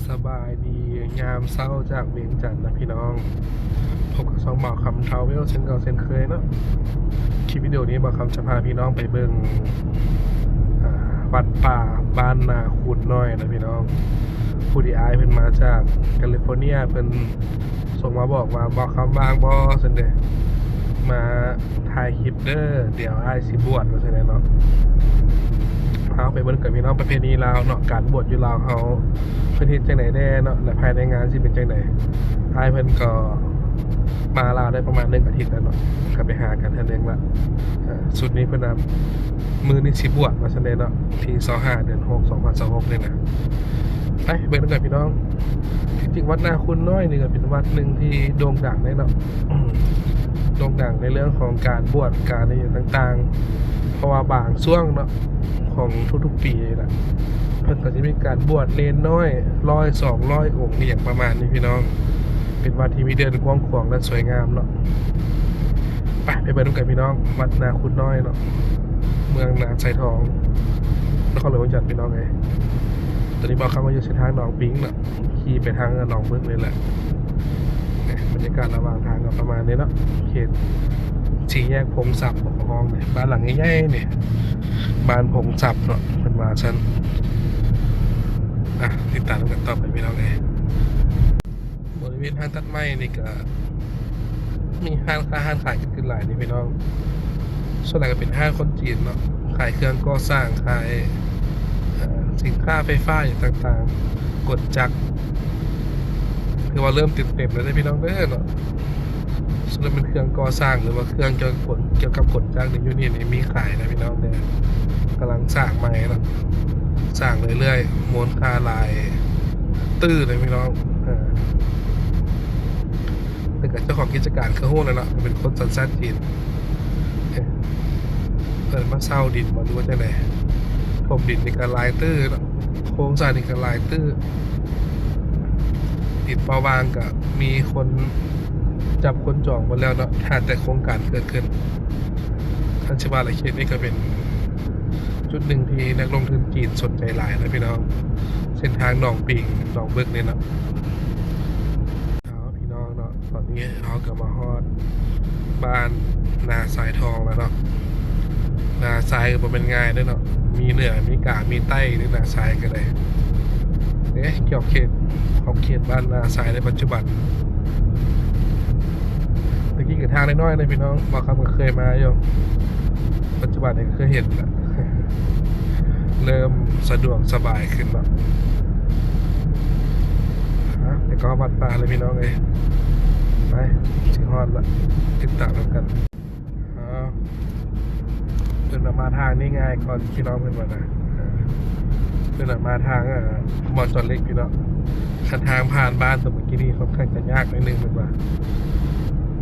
ສະບາຍດີຍາມເຊົ້າຈາກວຽງຈັນນະພີ່ນ້ອງ, ພົບກັບຊ່ອງບ່າວຄຳ Travel ເຊັ່ນເກົ່າເຊັ່ນເຄີຍເນາະ. ຄລິບວິດີໂອນີ້ບ່າວຄຳຈະພາພີ່ນ້ອງໄປເບິ່ງ ອາ ວັດປ່າບ້ານນາຄູນນ້ອຍນະພີ່ນ້ອງ. ພໍດີອ້າຍເພິ່ນມາຈາກ California ເພິ່ນ ສົ່ງມາບອກວ່າ ບ່າວຄຳວ່າງບໍ່ ຊັ້ນເດ ມາຖ່າຍຄລິບເດີ ດຽວອ້າຍຊິບວດ ວ່າຊັ້ນເດເນາະ. ເຮົາໄປເບິ່ງກັນພີ່ນ້ອງ ປະເພນີລາວເນາະ ການບວດຢູ່ລາວເຮົາ ເພິ່ນເຮັດຈັ່ງໃດແດ່ເນາະ ແລະ ພາຍໃນງານຊິເປັນຈັ່ງໃດ. ອ້າຍເພິ່ນກໍມາລາວໄດ້ປະມານໜຶ່ງອາທິດແລ້ວເນາະ ກໍໄປຫາກັນເທື່ອໜຶ່ງລະ. ເອີ ຊຸດນີ້ເພິ່ນວ່າ ມື້ນີ້ຊິບວດ ວ່າຊັ້ນເດເນາະ ທີຊາວຫ້າ ເດືອນຫົກ ສອງພັນຊາວຫົກນີ້ນະ. ໄປເບິ່ງນຳກັນພີ່ນ້ອງ. ທີ່ຈິງວັດນາຄູນນ້ອຍນີ້ກໍເປັນວັດໜຶ່ງທີ່ໂດ່ງດັງເດ້ເນາະ ໂດ່ງດັງໃນເລື່ອງຂອງການບວດ ການອີ່ຫຍັງຕ່າງໆ ເພາະວ່າບາງຊ່ວງເນາະ ຂອງທຸກໆປີນີ້ນະ ເພິ່ນກໍຈະມີການບວດເນນນ້ອຍ ຮ້ອຍ ສອງຮ້ອຍອົງ ອີ່ຫຍັງປະມານນີ້ພີ່ນ້ອງ. ເປັນວັດທີ່ມີເດີ່ນກວ້າງຂວາງ ແລະ ສວຍງາມເນາະ. ໄປ ໄປເບິ່ງນຳກັນພີ່ນ້ອງ ວັດນາຄູນນ້ອຍເນາະ ເມືອງນາຊາຍທອງ ນະຄອນຫຼວງວຽງຈັນ ພີ່ນ້ອງເອີຍ. ຕອນນີ້ບ່າວຄຳກໍຢູ່ເສັ້ນທາງໜອງປິງເນາະ ຂີ່ໄປທາງໜອງບຶກນີ້ແຫຼະ. ບັນຍາກາດລະຫວ່າງທາງກໍປະມານນີ້ເນາະ ເຂດສີ່ແຍກພົງຊັບ ເຂົາເອີ້ນນີ້ ບ້ານຫຼັງໃຫຍ່ໆນີ້ ບ້ານພົງຊັບເນາະ ເພິ່ນວ່າຊັ້ນ. ອ່ະ ຕິດຕາມນຳກັນຕໍ່ໄປພີ່ນ້ອງເອີຍ. ບໍລິເວນທາງຕັດໄມ້ນີ້ກະມີຮ້ານຄ້າຮ້ານຂາຍເກີດຂຶ້ນຫຼາຍເດ້ພີ່ນ້ອງ. ສ່ວນຫຼາຍກະເປັນຮ້ານຄົນຈີນເນາະ ຂາຍເຄື່ອງກໍ່ສ້າງ ຂາຍ ເອີ ສິນຄ້າໄຟຟ້າຫຍັງຕ່າງໆ ກົນຈັກ ຖືວ່າເລີ່ມເຕັມໆແລ້ວເດ້ພີ່ນ້ອງເດີເນາະ. ສ່ວນແມ່ນເຄື່ອງກໍ່ສ້າງ ຫຼືວ່າເຄື່ອງກ່ຽວກັບກົນ ກ່ຽວກັບກົນຈັກນີ້ ຢູ່ນີ້ນີ້ມີຂາຍນະພີ່ນ້ອງເດີ. ກຳລັງສ້າງໃໝ່ເນາະ ສ້າງເລື້ອຍໆ ມູນຄ່າຫຼາຍຕື້ເລີຍພີ່ນ້ອງ. ເອີ ແລ້ວກະເຈົ້າຂອງກິດຈະການຄືຮູ້ແລ້ວເນາະ ເປັນຄົນສັນຊາດຈີນ. ເອີ ເພິ່ນມາເຊົ່າດິນບໍ່ ຫຼືວ່າຈັ່ງໃດ? ຖົມດິນນີ້ກະຫຼາຍຕື້ເນາະ ໂຄງສ້າງນີ້ກະຫຼາຍຕື້. ດິນເປົ່າຫວ່າງກະມີຄົນຈັບຄົນຈອງໝົດແລ້ວເນາະ ຖ້າແຕ່ໂຄງການເກີດຂຶ້ນ. ຄັນຊິວ່າລະ ເຂດນີ້ກະເປັນຈຸດໜຶ່ງທີ່ນັກລົງທຶນຈີນສົນໃຈຫຼາຍນະພີ່ນ້ອງ ເສັ້ນທາງໜອງປິງ ໜອງບຶກນີ້ເນາະ. ເອົາ ພີ່ນ້ອງເນາະ ຕອນນີ້ເຮົາກະມາຮອດບ້ານນາຊາຍທອງແລ້ວເນາະ. ນາຊາຍກະບໍ່ແມ່ນງ່າຍເດ້ເນາະ ມີເໜືອ ມີກາງ ມີໃຕ້ເດ້ ນາຊາຍກະໄດ້. ເດ້ ຂອບເຂດ ຂອບເຂດບ້ານນາຊາຍໃນປັດຈຸບັນ. ແຕ່ກີ້ກະທາງນ້ອຍໆນະພີ່ນ້ອງ ບ່າວຄຳກະເຄີຍມາຢູ່ ປັດຈຸບັນນີ້ກະຄືເຫັນລະ ເລີ່ມສະດວກສະບາຍຂຶ້ນເນາະ. ອ່ະ ແຕ່ກໍຮອດວັດປ່າແລ້ວພີ່ນ້ອງເອີຍ. ໄປ ຊິຮອດລະ ຕິດຕາມນຳກັນ. ເອີ ເພິ່ນວ່າມາທາງນີ້ງ່າຍກ່ອນພີ່ນ້ອງ ເພິ່ນວ່ານະ. ເອີ ເພິ່ນວ່າມາທາງ ເອີ ບ່ອນຈອດເຫຼັກພີ່ນ້ອງ. ຄັນທາງຜ່ານບ້ານຕົວເມື່ອກີ້ນີ້ ຂ້ອນຂ້າງຈະຍາກໜ້ອຍໜຶ່ງເພິ່ນວ່າ.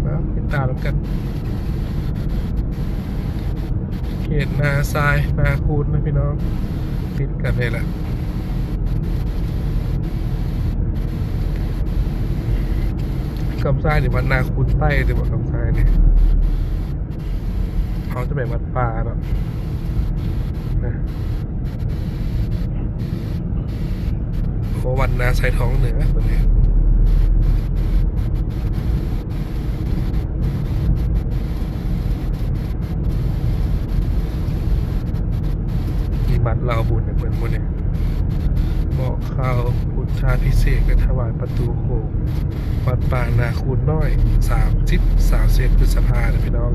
ເອົາ ຕິດຕາມນຳກັນ. ເຂດນາຊາຍ ນາຄູນນະພີ່ນ້ອງ ຕິດກັນນີ້ແຫຼະ. ກຳຊາຍນີ້ວັດນາຄູນໃຕ້ຕິ ກຳຊາຍນີ້. ເຮົາຈະໄປວັດປ່າເນາະ. ໂອ້ ວັດນາຊາຍທອງເໜືອຕົວນີ້. ມີບັດເລົ່າບຸນໃຫ້ເພິ່ນບໍ່ນີ້? ເບາະຂ່າວພຸດທາພິເສກ ແລະ ຖວາຍປະຕູໂຂງ ວັດປ່ານາຄູນນ້ອຍ ສາມສິບ ສາມສິບເອັດ ພຶດສະພາເດີພີ່ນ້ອງ.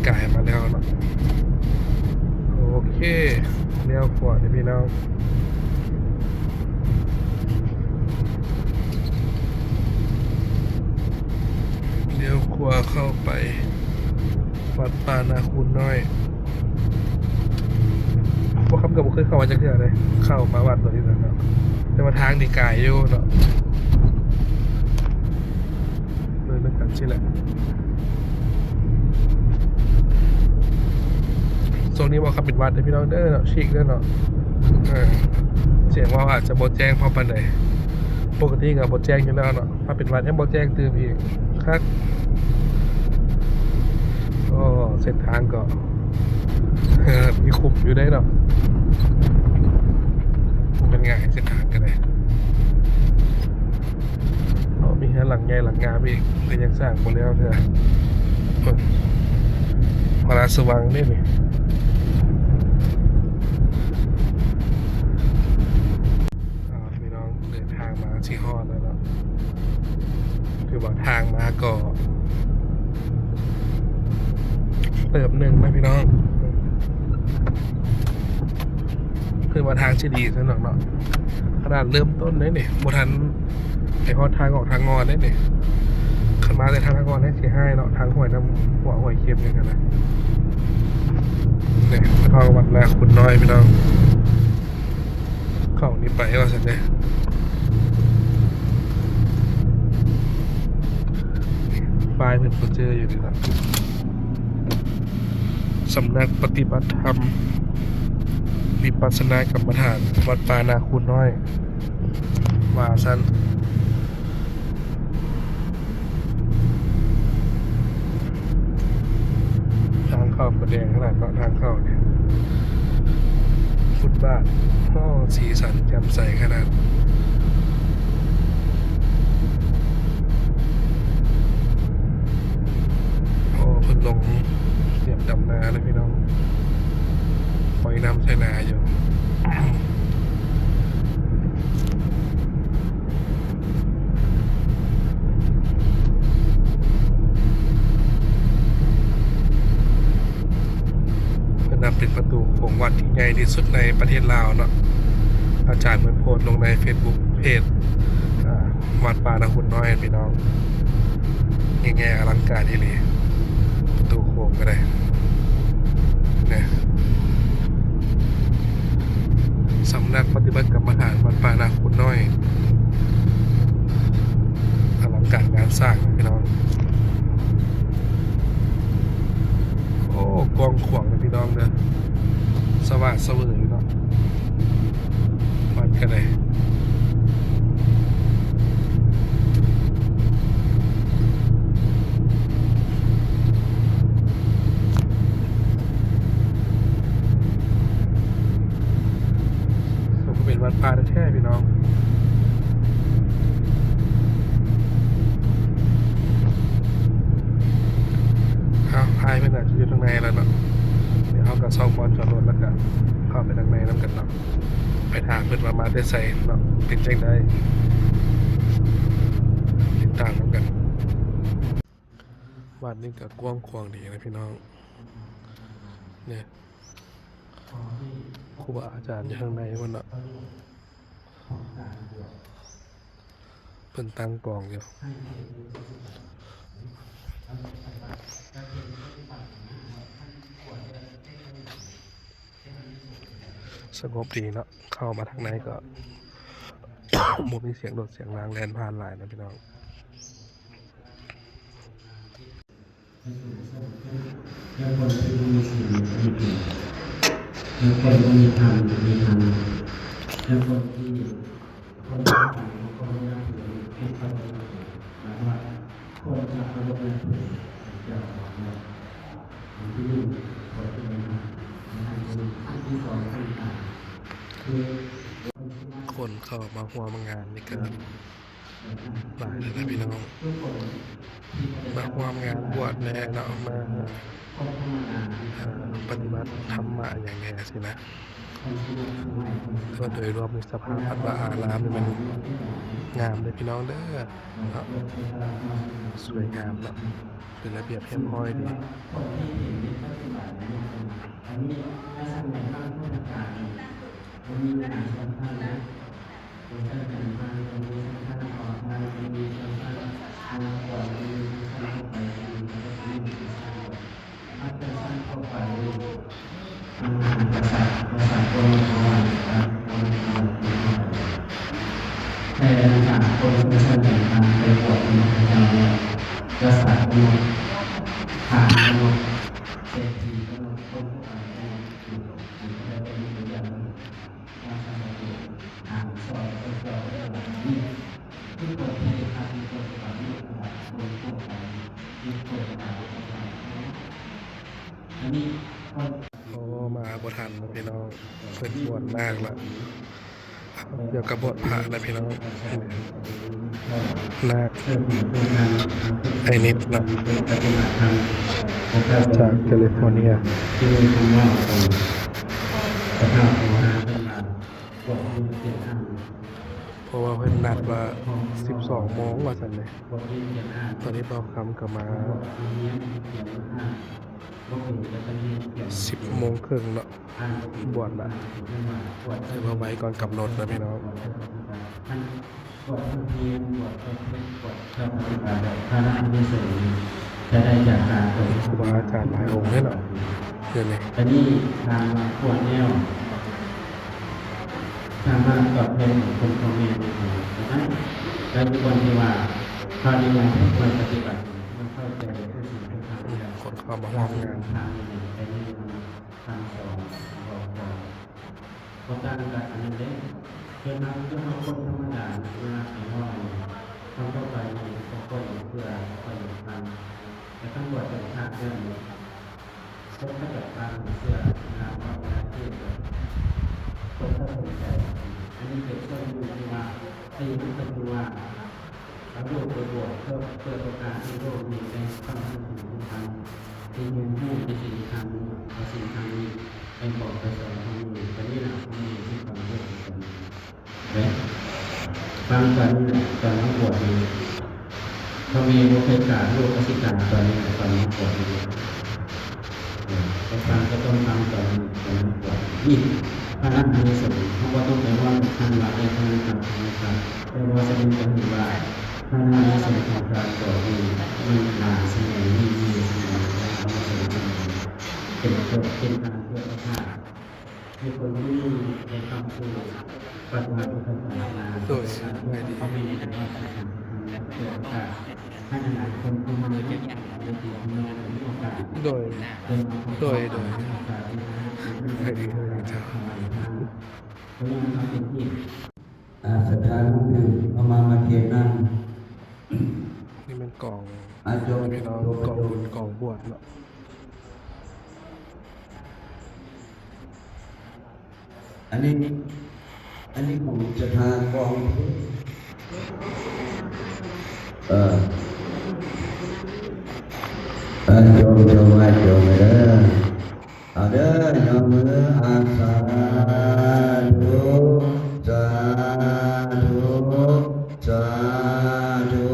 ກາຍມາແລ້ວເນາະ. ໂອເຄ ລ້ຽວຂວາເດີພີ່ນ້ອງ. ລ້ຽວຂວາເຂົ້າໄປວັດປ່ານາຄູນນ້ອຍ. ບໍ່ຄຳກະບໍ່ເຄີຍເຂົ້າມາຈັກເທື່ອເດ້ ເຂົ້າມາວັດຕົວນີ້ແຫຼະເນາະ ແຕ່ວ່າທາງນີ້ໄກຢູ່ເນາະ. ເດີນນຳກັນຊີ້ແຫຼະ. ຊ່ວງນີ້ບໍ່ຂັບເປັນຫວັດເດີພີ່ນ້ອງເດີເນາະ ຊິກເດີເນາະ. ເອີ ສຽງເວົ້າອາດຈະບໍ່ແຈ້ງພໍປານໃດ ປົກກະຕິກະບໍ່ແຈ້ງຢູ່ແລ້ວເນາະ ຖ້າເປັນຫວັດຍັງບໍ່ແຈ້ງຕື່ມອີກຄັກ. ໂອ້ ເສັ້ນທາງກໍ ເອີ ມີຂຸມຢູ່ເດ້ເນາະ ບໍ່ແມ່ນງ່າຍເສັ້ນທາງກະໄດ້. ໃຫຍ່ຫຼັງງາມອີກ ແຕ່ຍັງສ້າງບໍ່ແລ້ວເທື່ອ. ພະລາຊະວັງເດ້ນີ້. ອ່າ ພີ່ນ້ອງ ເດີນທາງມາຊິຮອດແລ້ວເນາະ. ຖືວ່າທາງມາກໍເຕີບໜຶ່ງນະພີ່ນ້ອງ. ຄືວ່າທາງຊິດີຊັ້ນດອກເນາະ. ຂະໜາດເລີ່ມຕົ້ນເດ້ນີ້ ບໍ່ທັນໄປຮອດທາງອອກທາງງອນເດ້ນີ້. ຄັນມາແຕ່ທາງທາງງອນແຮງຊິຮ້າຍເນາະ, ທາງຫ້ວຍນ້ຳ ຫົວຫ້ວຍເຄັມນີ້ຫັ້ນນະ. ນີ້ ເຂົ້າວັດນາຄຸນນ້ອຍພີ່ນ້ອງ. ເຂົ້ານີ້ໄປວ່າຊັ້ນເດ້. ປ້າຍເພິ່ນກໍເຈີຢູ່ນີ້ລະ. ສຳນັກປະຕິບັດທຳວິປັດສະນາກຳມະຖານ ວັດປ່ານາຄູນນ້ອຍ ວ່າຊັ້ນ. ທາງເຂົ້າກໍແດງຂະໜາດເນາະ, ທາງເຂົ້ານີ້ ຟຸດບາດ ໂອ້ ສີສັນແຈ່ມໃສຂະໜາດ. ໂອ້ ເພິ່ນລົງຕຽມດຳນາແລ້ວພີ່ນ້ອງ, ປ່ອຍນ້ຳໃສ່ນາຢູ່. ເພິ່ນນັບເປັນປະຕູຂອງວັດທີ່ໃຫຍ່ທີ່ສຸດໃນປະເທດລາວເນາະ. ອາຈານເພິ່ນໂພສລົງໃນເຟສບຸກເພຈ ອ່າ ວັດປ່ານາຄຸນນ້ອຍພີ່ນ້ອງ. ຍິ່ງໃຫຍ່ອະລັງການອີ່ຫຼີ, ປະຕູໂຂງກໍໄດ້ນະ. ສຳນັກປະຕິບັດກຳມະຖານວັດປ່ານາຄຸນນ້ອຍ, ອະລັງການງານສ້າງພີ່ນ້ອງ. ໂອ້ ກວ້າງຂວາງເດີພີ່ນ້ອງເດີ, ສະຫວ່າງສະເຫວີຍເນາະ. ວັດກໍໄດ້ ສົມກັບເປັນວັດພະແທ້ໆ ພີ່ນ້ອງ. ເອົາ ອ້າຍເພິ່ນອາດຈະຢູ່ທາງໃນແລ້ວເນາະ, ດຽວເຮົາກໍຊອກບ່ອນຈອດລົດ ແລ້ວກໍເຂົ້າໄປທາງໃນນຳກັນເນາະ. ໄປຖາມເພິ່ນວ່າມາແຕ່ໃສເນາະ, ເປັນຈັ່ງໃດ, ຕິດຕາມນຳກັນ. ວັດນີ້ກໍກວ້າງຂວາງດີນະພີ່ນ້ອງ. ນີ້ ຄູບາອາຈານຢູ່ທາງໃນພຸ້ນເນາະ, ເພິ່ນຕັ້ງກອງຢູ່. ສະຫງົບດີເນາະ, ເຂົ້າມາທາງໃນກໍບໍ່ມີສຽງລົດສຽງລາງແລ່ນຜ່ານຫຼາຍນະພີ່ນ້ອງ. ແລະຄົນທີ່ມີສິນມີທຳກໍມີທຳ, ແລະຄົນທີ່ ຄົນທີ່ມີຄວາມນັບຖື ແລ້ວກໍຄົນທີ່ເຄົາລົບນັບຖື ເຈົ້າຂອງເຮົາ. ອັນທີໜຶ່ງ ຂໍແສດງມາ ອັນທີສອງ ອັນທີສາມ ຄື ຄົນເຂົ້າມາຮ່ວມງານນີ້ກໍຫຼາຍແລ້ວນະພີ່ນ້ອງ, ມາຮ່ວມງານບວດແດ່ເນາະ, ມາ ເອີ ປະຕິບັດທຳມະຫຍັງແດ່ຊີ້ນະ. ແຕ່ວ່າໂດຍລວມນີ້ສະພາບວັດວາອາລາມນີ້ແມ່ນງາມເດີພີ່ນ້ອງເດີເນາະ, ສວຍງາມເນາະ, ເປັນລະບຽບຮຽບຮ້ອຍດີ. ອັນນີ້ໃນສະໄໝຄັ້ງພຸດທະການນີ້ ມັນມີຫຼາຍຊັ້ນຊັ້ນນະ, ຊັ້ນຈັນທານກໍມີ, ຊັ້ນທານອອກທານກໍມີ, ຊັ້ນທານມາກ່ອນກໍມີ, ຊັ້ນທົ່ວໄປກໍມີ, ແລ້ວກໍມີຊັ້ນ ມັນເປັນຊັ້ນທົ່ວໄປເລີຍ. ພະມະຫາກະສັດ ກະສັດຄົນນະຄອນ ແຕ່ຫຼັງຈາກຄົນເປັນຊັ້ນຕ່າງໆໄປບວດນຳພະເຈົ້າແລ້ວ ກະສັດກໍມາ, ທານກໍມາ, ເສດຖີກໍມາ, ຄົນທົ່ວໄປກໍມາ ຢູ່ ຢູ່ກໍໄດ້ເປັນຕົວຢ່າງ. ໂອ້ ມາບໍ່ທັນເນາະພີ່ນ້ອງ, ເພິ່ນບວດນາກລະ, ດຽວກໍບວດພະລະພີ່ນ້ອງ. ນາກ ໄອນິດເນາະ ຈາກແຄລິຟໍເນຍ ເພາະວ່າເພິ່ນນັດວ່າສິບສອງໂມງວ່າຊັ້ນເດ ຕອນນີ້ບ່າວຄຳກໍມາສິບໂມງເຄິ່ງເນາະ ບວດລະ ຖືວ່າໄວກ່ອນກຳນົດນະພີ່ນ້ອງ. ຄຮູບາອາຈານຫຼາຍອົງເດ້ເນາະ ດຽວນີ້ ອັນນີ້ຖາມວ່າບວດແລ້ວ ຖາມວ່າຕອບແທນບຸນຄຸນພໍ່ແມ່ນີ້ບໍ່ ກໍໄດ້ ແຕ່ຢູ່ບ່ອນທີ່ວ່າ ເຮົາໄດ້ມາຝຶກມາປະຕິບັດ ມາເຂົ້າໃຈໃນສິ່ງທີ່ເຮົາເຮັດ ຄົນເຂົ້າມາຮ່ວມງານ ທາງນີ້ໄດ້ ຄຳສອນ ບໍ່ ບໍ່ ບໍ່ຕ່າງກັບອັນນັ້ນເດ້ ເພິ່ນເຮົາ ເພິ່ນເຮົາຄົນທຳມະດາ ເວລາໄປເວົ້າ ຄຳເຂົ້າໃຈນີ້ ບໍ່ຄ່ອຍຢາກເຊື່ອ ບໍ່ຄ່ອຍຢາກຟັງ ແຕ່ຄັນບວດເປັນພະແລ້ວນີ້ ບໍ່ຄ່ອຍຢາກຟັງ ເຊື່ອ ເວລາເວົ້າ ເວລາເທດ ບໍ່ຄ່ອຍສົນໃຈ. ອັນນີ້ເປັນສ່ວນໜຶ່ງທີ່ວ່າ ໄອ້ມັນກໍຄືວ່າ ເອົາລູກໄປບວດເພື່ອ ເພື່ອຕ້ອງການໃຫ້ລູກມີໄດ້ຟັງສິ່ງທີ່ດີ ທີ່ຮຽນຮູ້ໃນສິ່ງທີ່ທຳ ເອົາສິ່ງທີ່ທຳນີ້ໄປບອກໄປສອນພໍ່ແມ່ ກໍນີ້ລະພໍ່ແມ່ທີ່ຄວນເຮັດກັນເດ້. ຟັງຕອນນີ້ແຫຼະ ຕອນມາບວດນີ້ ພໍ່ແມ່ບໍ່ເຄີຍການ ລູກກໍຊິການຕອນນີ້ແຫຼະ ຕອນມາບວດນີ້. ເອີ ຕ້ອງຟັງ ກໍຕ້ອງຟັງຕອນ ຕອນມາບວດນີ້. ພະອານິສົງ ເຮົາບໍ່ຕ້ອງໄປເວົ້າກັນວ່າ ແຕ່ພະອານິສົງ ແຕ່ວ່າສະແດງໃຫ້ເຫັນວ່າ ພະອານິສົງຂອງການບວດນີ້ ມັນຫຼາຍສະແໜ່ງ ມີສະແໜ່ງ ແລະ ອານິສົງຂອງມັນ ເປັນ ເປັນການເພື່ອພະ ໃຫ້ຄົນຜູ້ໜຶ່ງໄດ້ເຂົ້າສູ່ປະຕິບັດພຸດທະສາສະໜາ ໂດຍ ສະບາຍດີ ເຂົ້າໄປໃນທາງສາສະໜາ ເພື່ອໂອກາດໃຫ້ຫຼາຍໆຄົນເຂົ້າມາ ໂດຍ ໂດຍ ໂດຍ ສະບາຍດີ ອາ ສະຖານທີ່ເຮົາມາ ມາເຂດນັ້ນ ນີ້ແມ່ນກອງ ອາ ຈົບ ພີ່ນ້ອງ ກອງບຸນກອງບວດເນາະ. ອັນນີ້ ອັນນີ້ຂອງສະຖານກອງ ເອີ ເອີ ຈົ່ງ ຈົ່ງໄວ້ ຈົ່ງໄວ້ເດີ ເອົາເດີ ຍົກມື ອາ ສາທຸ ສາທຸ ສາທຸ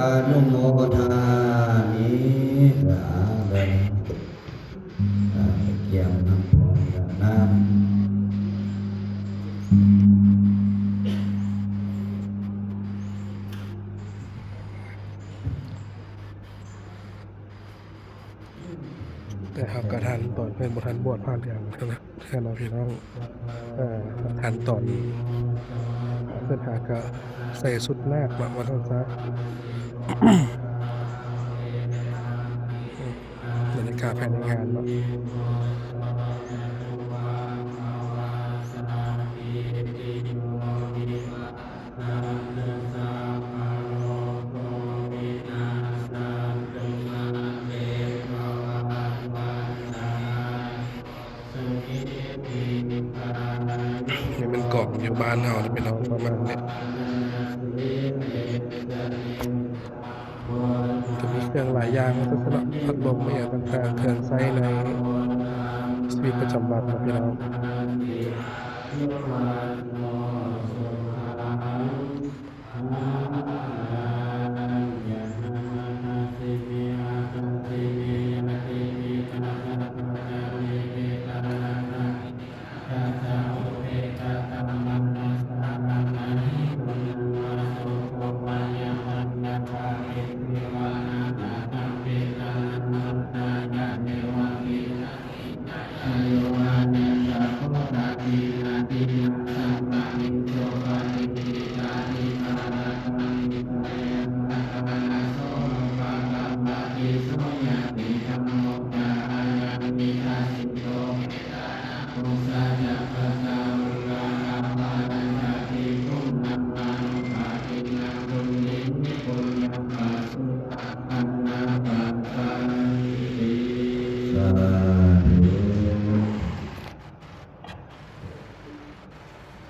ອະນຸໂມທາມິ ເອີ ເອົາເດີ. ອາ ກຽມນ້ຳພອນກັບນ້ຳ ແຕ່ເຮົາກໍທັນຕອນເພິ່ນບໍ່ທັນບວດຜ້າເຫຼືອງເທື່ອເນາະພີ່ນ້ອງ. ເອີ ທັນຕອນ ເພິ່ນຫາກະໃສ່ຊຸດນາກເນາະ ວ່າຊັ້ນຊະ. ບັນຍາກາດພາຍໃນງານເນາະ. ນີ້ແມ່ນກອງຢູ່ບ້ານເຮົານີ້ພີ່ນ້ອງ ປະມານນີ້ ຈະມີເຄື່ອງຫຼາຍຢ່າງ ພັດລົມ ອີ່ຫຍັງຕ່າງໆ ເຄື່ອງໃຊ້ໃນຊີວິດປະຈຳວັນເນາະພີ່ນ້ອງ.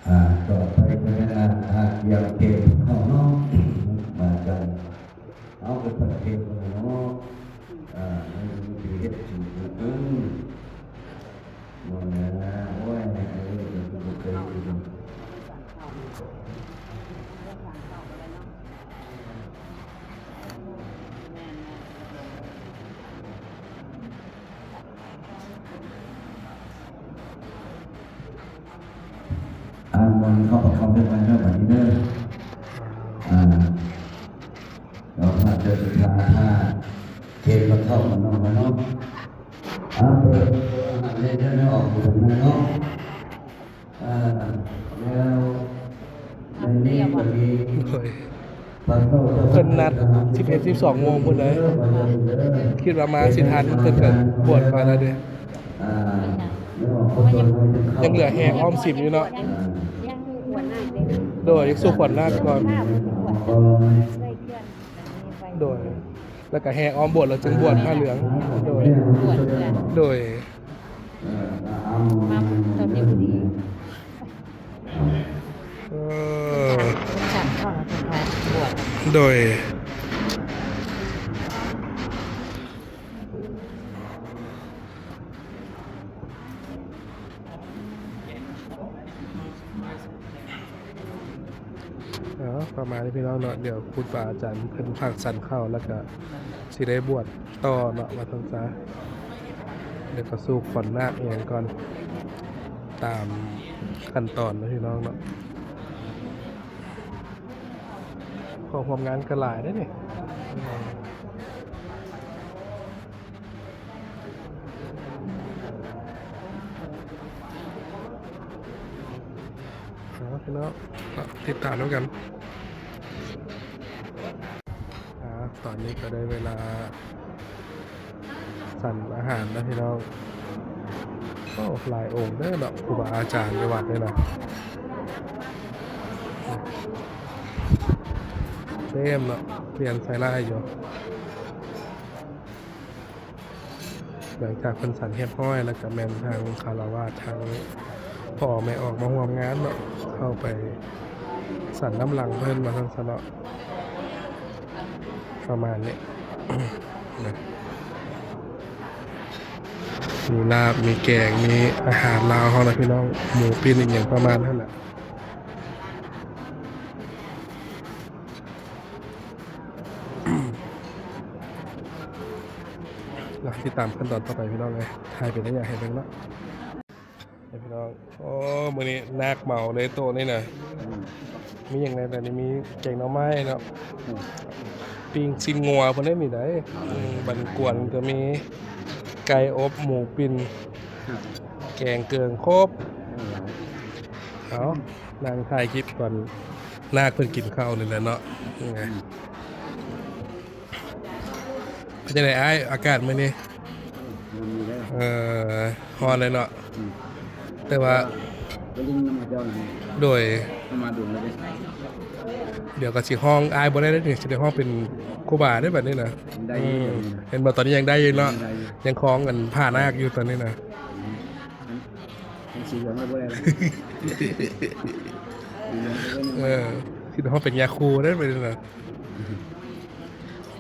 ອາ ຕໍ່ໄປກໍແມ່ນ ອາ ອາ ກຽມເກມເຮົາເນາະ. ເຮັດເນາະ ອ່າ ມັນຊິເຮັດສູງຂຶ້ນ ບໍ່ແລ້ວ ໂອ້ຍ ອັນນີ້ກໍຄືບໍ່ເຄີຍຢູ່. ອ່າ ມັນເຂົ້າປະກອບເລື່ອງອັນເດີບາດນີ້ເດີ ອ່າ ແລ້ວພະເຈົ້າຊິພາ ພາເຄນມາເຂົ້າມານອນມາເນາະ ອ່າ ເປີດ ເປີດອາຫານໃຫ້ເດີເນາະ ອອກມາເນາະ. ໂດຍ ເພິ່ນນັດສິບເອັດ ສິບສອງໂມງພຸ້ນໃດ໋ ຄິດວ່າມາຊິທັນ ເພິ່ນກໍບວດກ່ອນແລ້ວເດ້ ຍັງເຫຼືອແຫ່ອ້ອມສິມຢູ່ເນາະ ໂດຍ ຍັງສູ່ຂວັນນາກກ່ອນ ໂດຍ ແລ້ວກໍແຫ່ອ້ອມໂບດ ແລ້ວຈຶ່ງບວດຜ້າເຫຼືອງ ໂດຍ ບວດເທື່ອ ໂດຍ ມາເທົ່ານີ້ພໍດີ ເອີ ເພິ່ນສັນເຂົ້າແລ້ວເພິ່ນກໍບວດ ໂດຍ ເອົາ ປະມານນີ້ພີ່ນ້ອງເນາະ ດຽວຄູບາອາຈານເພິ່ນພາກສັນເຂົ້າ ແລ້ວກະຊິໄດ້ບວດຕໍ່ເນາະ ວ່າຊັ້ນຊະ ດຽວກະສູ່ຂວັນນາກອີ່ຫຍັງກ່ອນ ຕາມຂັ້ນຕອນເນາະພີ່ນ້ອງເນາະ ເຂົ້າຮ່ວມງານກະຫຼາຍເດ້ນີ້. ເອົາ ພີ່ນ້ອງ ຕິດຕາມນຳກັນ ອ່າ ຕອນນີ້ກໍໄດ້ເວລາສັນອາຫານແລ້ວພີ່ນ້ອງ ໂອ້ ຫຼາຍອົງເດີເນາະ ຄູບາອາຈານຢູ່ວັດນີ້ນະ ເຕັມເນາະ ປ່ຽນໃສ່ຫຼາຍຢູ່. ຫຼັງຈາກເພິ່ນສັນຮຽບຮ້ອຍແລ້ວ ກໍແມ່ນທາງຄາລະວາດ ທາງພໍ່ແມ່ອອກມາຮ່ວມງານເນາະ ເຂົ້າໄປສັນນຳຫຼັງເພິ່ນວ່າຊັ້ນຊະເນາະ ປະມານນີ້ນະ ມີລາບ ມີແກງ ມີອາຫານລາວເຮົາລະພີ່ນ້ອງ ໝູປີ້ນອີ່ຫຍັງປະມານນັ້ນແຫຼະ. ຕິດຕາມຂັ້ນຕອນຕໍ່ໄປພີ່ນ້ອງເອີຍ ຖ່າຍເປັນໄລຍະໃຫ້ເບິ່ງເນາະ ນີ້ພີ່ນ້ອງ. ໂອ້ ມື້ນີ້ນາກເໝົາເລີຍໂຕະນີ້ນະ ອືມ ມີຫຍັງແດ່? ແບບນີ້ມີແກງໜໍ່ໄມ້ເນາະ ອືມ ປີ້ງຊີ້ນງົວພຸ້ນເດ້ ມີໄດ໋ ອືມ ບັນກວນກໍມີ ໄກ່ອົບ ໝູປີ້ນ ແກງເກີງຄົບ ເອົາ ນັ່ງຖ່າຍຄລິບຕອນນາກເພິ່ນກິນເຂົ້ານີ້ແຫຼະເນາະ ອືມ ເປັນຈັ່ງໃດອ້າຍ ອາກາດມື້ນີ້? ເອີ ຮ້ອນເລີຍເນາະ ອືມ ແຕ່ວ່າ ໂດຍ ດຽວກໍຊິຮ້ອງອ້າຍບໍ່ໄດ້ເດ້ນີ້ ຊິໄດ້ຮ້ອງເປັນຄູບາເດ້ບັດນີ້ນະ ໄດ້ຢູ່ ອືມ ດຽວນີ້ນະ ເຫັນບໍ່ ຕອນນີ້ຍັງໄດ້ຢູ່ເນາະ ຍັງໄດ້ຢູ່ ຍັງຄ່ອງອັນຜ້ານາກຢູ່ຕອນນີ້ນະ ອືມ ອັນ ອັນສີເຫຼືອງເຮົາບໍ່ໄດ້ລະ ເອີ ຊິໄດ້ຮ້ອງເປັນຍາຄູເດ້ບັດນີ້ນະ. ພີ່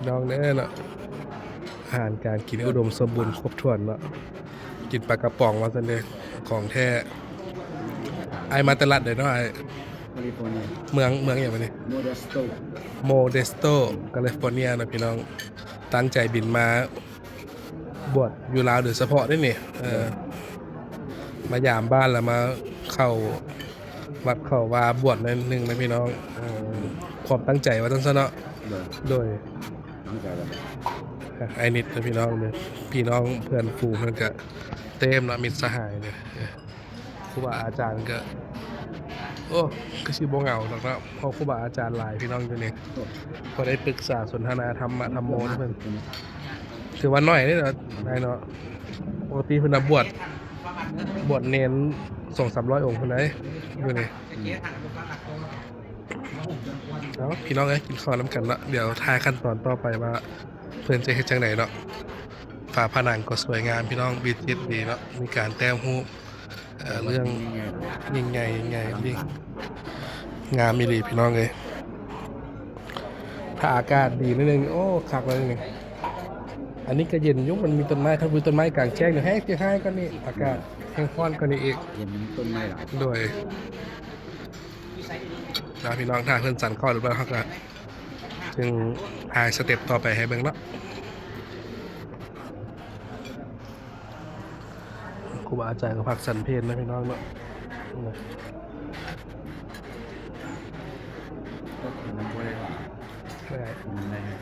ນ້ອງເດີເນາະ ອາຫານການກິນອຸດົມສົມບູນຄົບຖ້ວນເນາະ ກິນປາກະປ໋ອງວ່າຊັ້ນເດ້ ຂອງແທ້. ອ້າຍມາແຕ່ລັດໃດເນາະອ້າຍ? ຄາລິຟໍເນຍ ເມືອງ ເມືອງຫຍັງວະນີ້? ໂມເດສໂຕ ໂມເດສໂຕ ຄາລິຟໍເນຍເນາະພີ່ນ້ອງ ຕັ້ງໃຈບິນມາ ບວດຢູ່ລາວໂດຍສະເພາະເດ້ນີ້ ເອີ ມາຢາມບ້ານ ແລ້ວມາເຂົ້າວັດເຂົ້າວາບວດໜ້ອຍໜຶ່ງນະພີ່ນ້ອງ ເອີ ຄວາມຕັ້ງໃຈວ່າຊັ້ນຊະເນາະ ໂດຍ ໂດຍ ຕັ້ງໃຈແລ້ວ ອ້າຍນິດນະພີ່ນ້ອງເດີ ພີ່ນ້ອງເພື່ອນຝູງເພິ່ນກະເຕັມເນາະ ມິດສະຫາຍເດີ. ຄູບາອາຈານກໍ ໂອ້ ຄືຊິບໍ່ເຫງົາດອກເນາະ ເພາະຄູບາອາຈານຫຼາຍພີ່ນ້ອງຢູ່ນີ້ ພໍໄດ້ປຶກສາສົນທະນາທຳມະທຳໂມນຳເພິ່ນ ຖືວ່າໜ້ອຍເດ້ເນາະ ໄດ້ເນາະ ປົກກະຕິເພິ່ນນະບວດ ບວດເນນສອງສາມຮ້ອຍອົງພຸ້ນໃດ໋ ຢູ່ນີ້ ເອົາ ພີ່ນ້ອງເອີຍ ກິນເຂົ້ານຳກັນເນາະ ດຽວຖ່າຍຂັ້ນຕອນຕໍ່ໄປວ່າເພິ່ນຈະເຮັດຈັ່ງໃດເນາະ ຝາຜະໜັງກໍສວຍງາມພີ່ນ້ອງ ວິຈິດດີເນາະ ມີການແຕ້ມຮູບ ເອີ ເລື່ອງຍິ່ງໃຫຍ່ ຍິ່ງໃຫຍ່ ງາມອີ່ຫຼີພີ່ນ້ອງເອີຍ. ຖ້າອາກາດດີໜ້ອຍໜຶ່ງ ໂອ້ ຄັກເລີຍນີ້. ອັນນີ້ກໍເຢັນຢູ່ ມັນມີຕົ້ນໄມ້ ຖ້າມີຕົ້ນໄມ້ກາງແຈ້ງນີ້ແຮງຊິຮ້າຍກວ່ານີ້ ອາກາດແຮງຮ້ອນກວ່ານີ້ອີກ. ເຫັນຕົ້ນໄມ້ຫຼາຍ ໂດຍ ລະພີ່ນ້ອງ ຖ້າເພິ່ນສັນເຂົ້າແລ້ວ ເຮົາກໍຈຶ່ງຖ່າຍສະເຕັບຕໍ່ໄປໃຫ້ເບິ່ງເນາະ. ຄູບາອາຈານກໍພັກສັນເພນນະພີ່ນ້ອງເນາະ.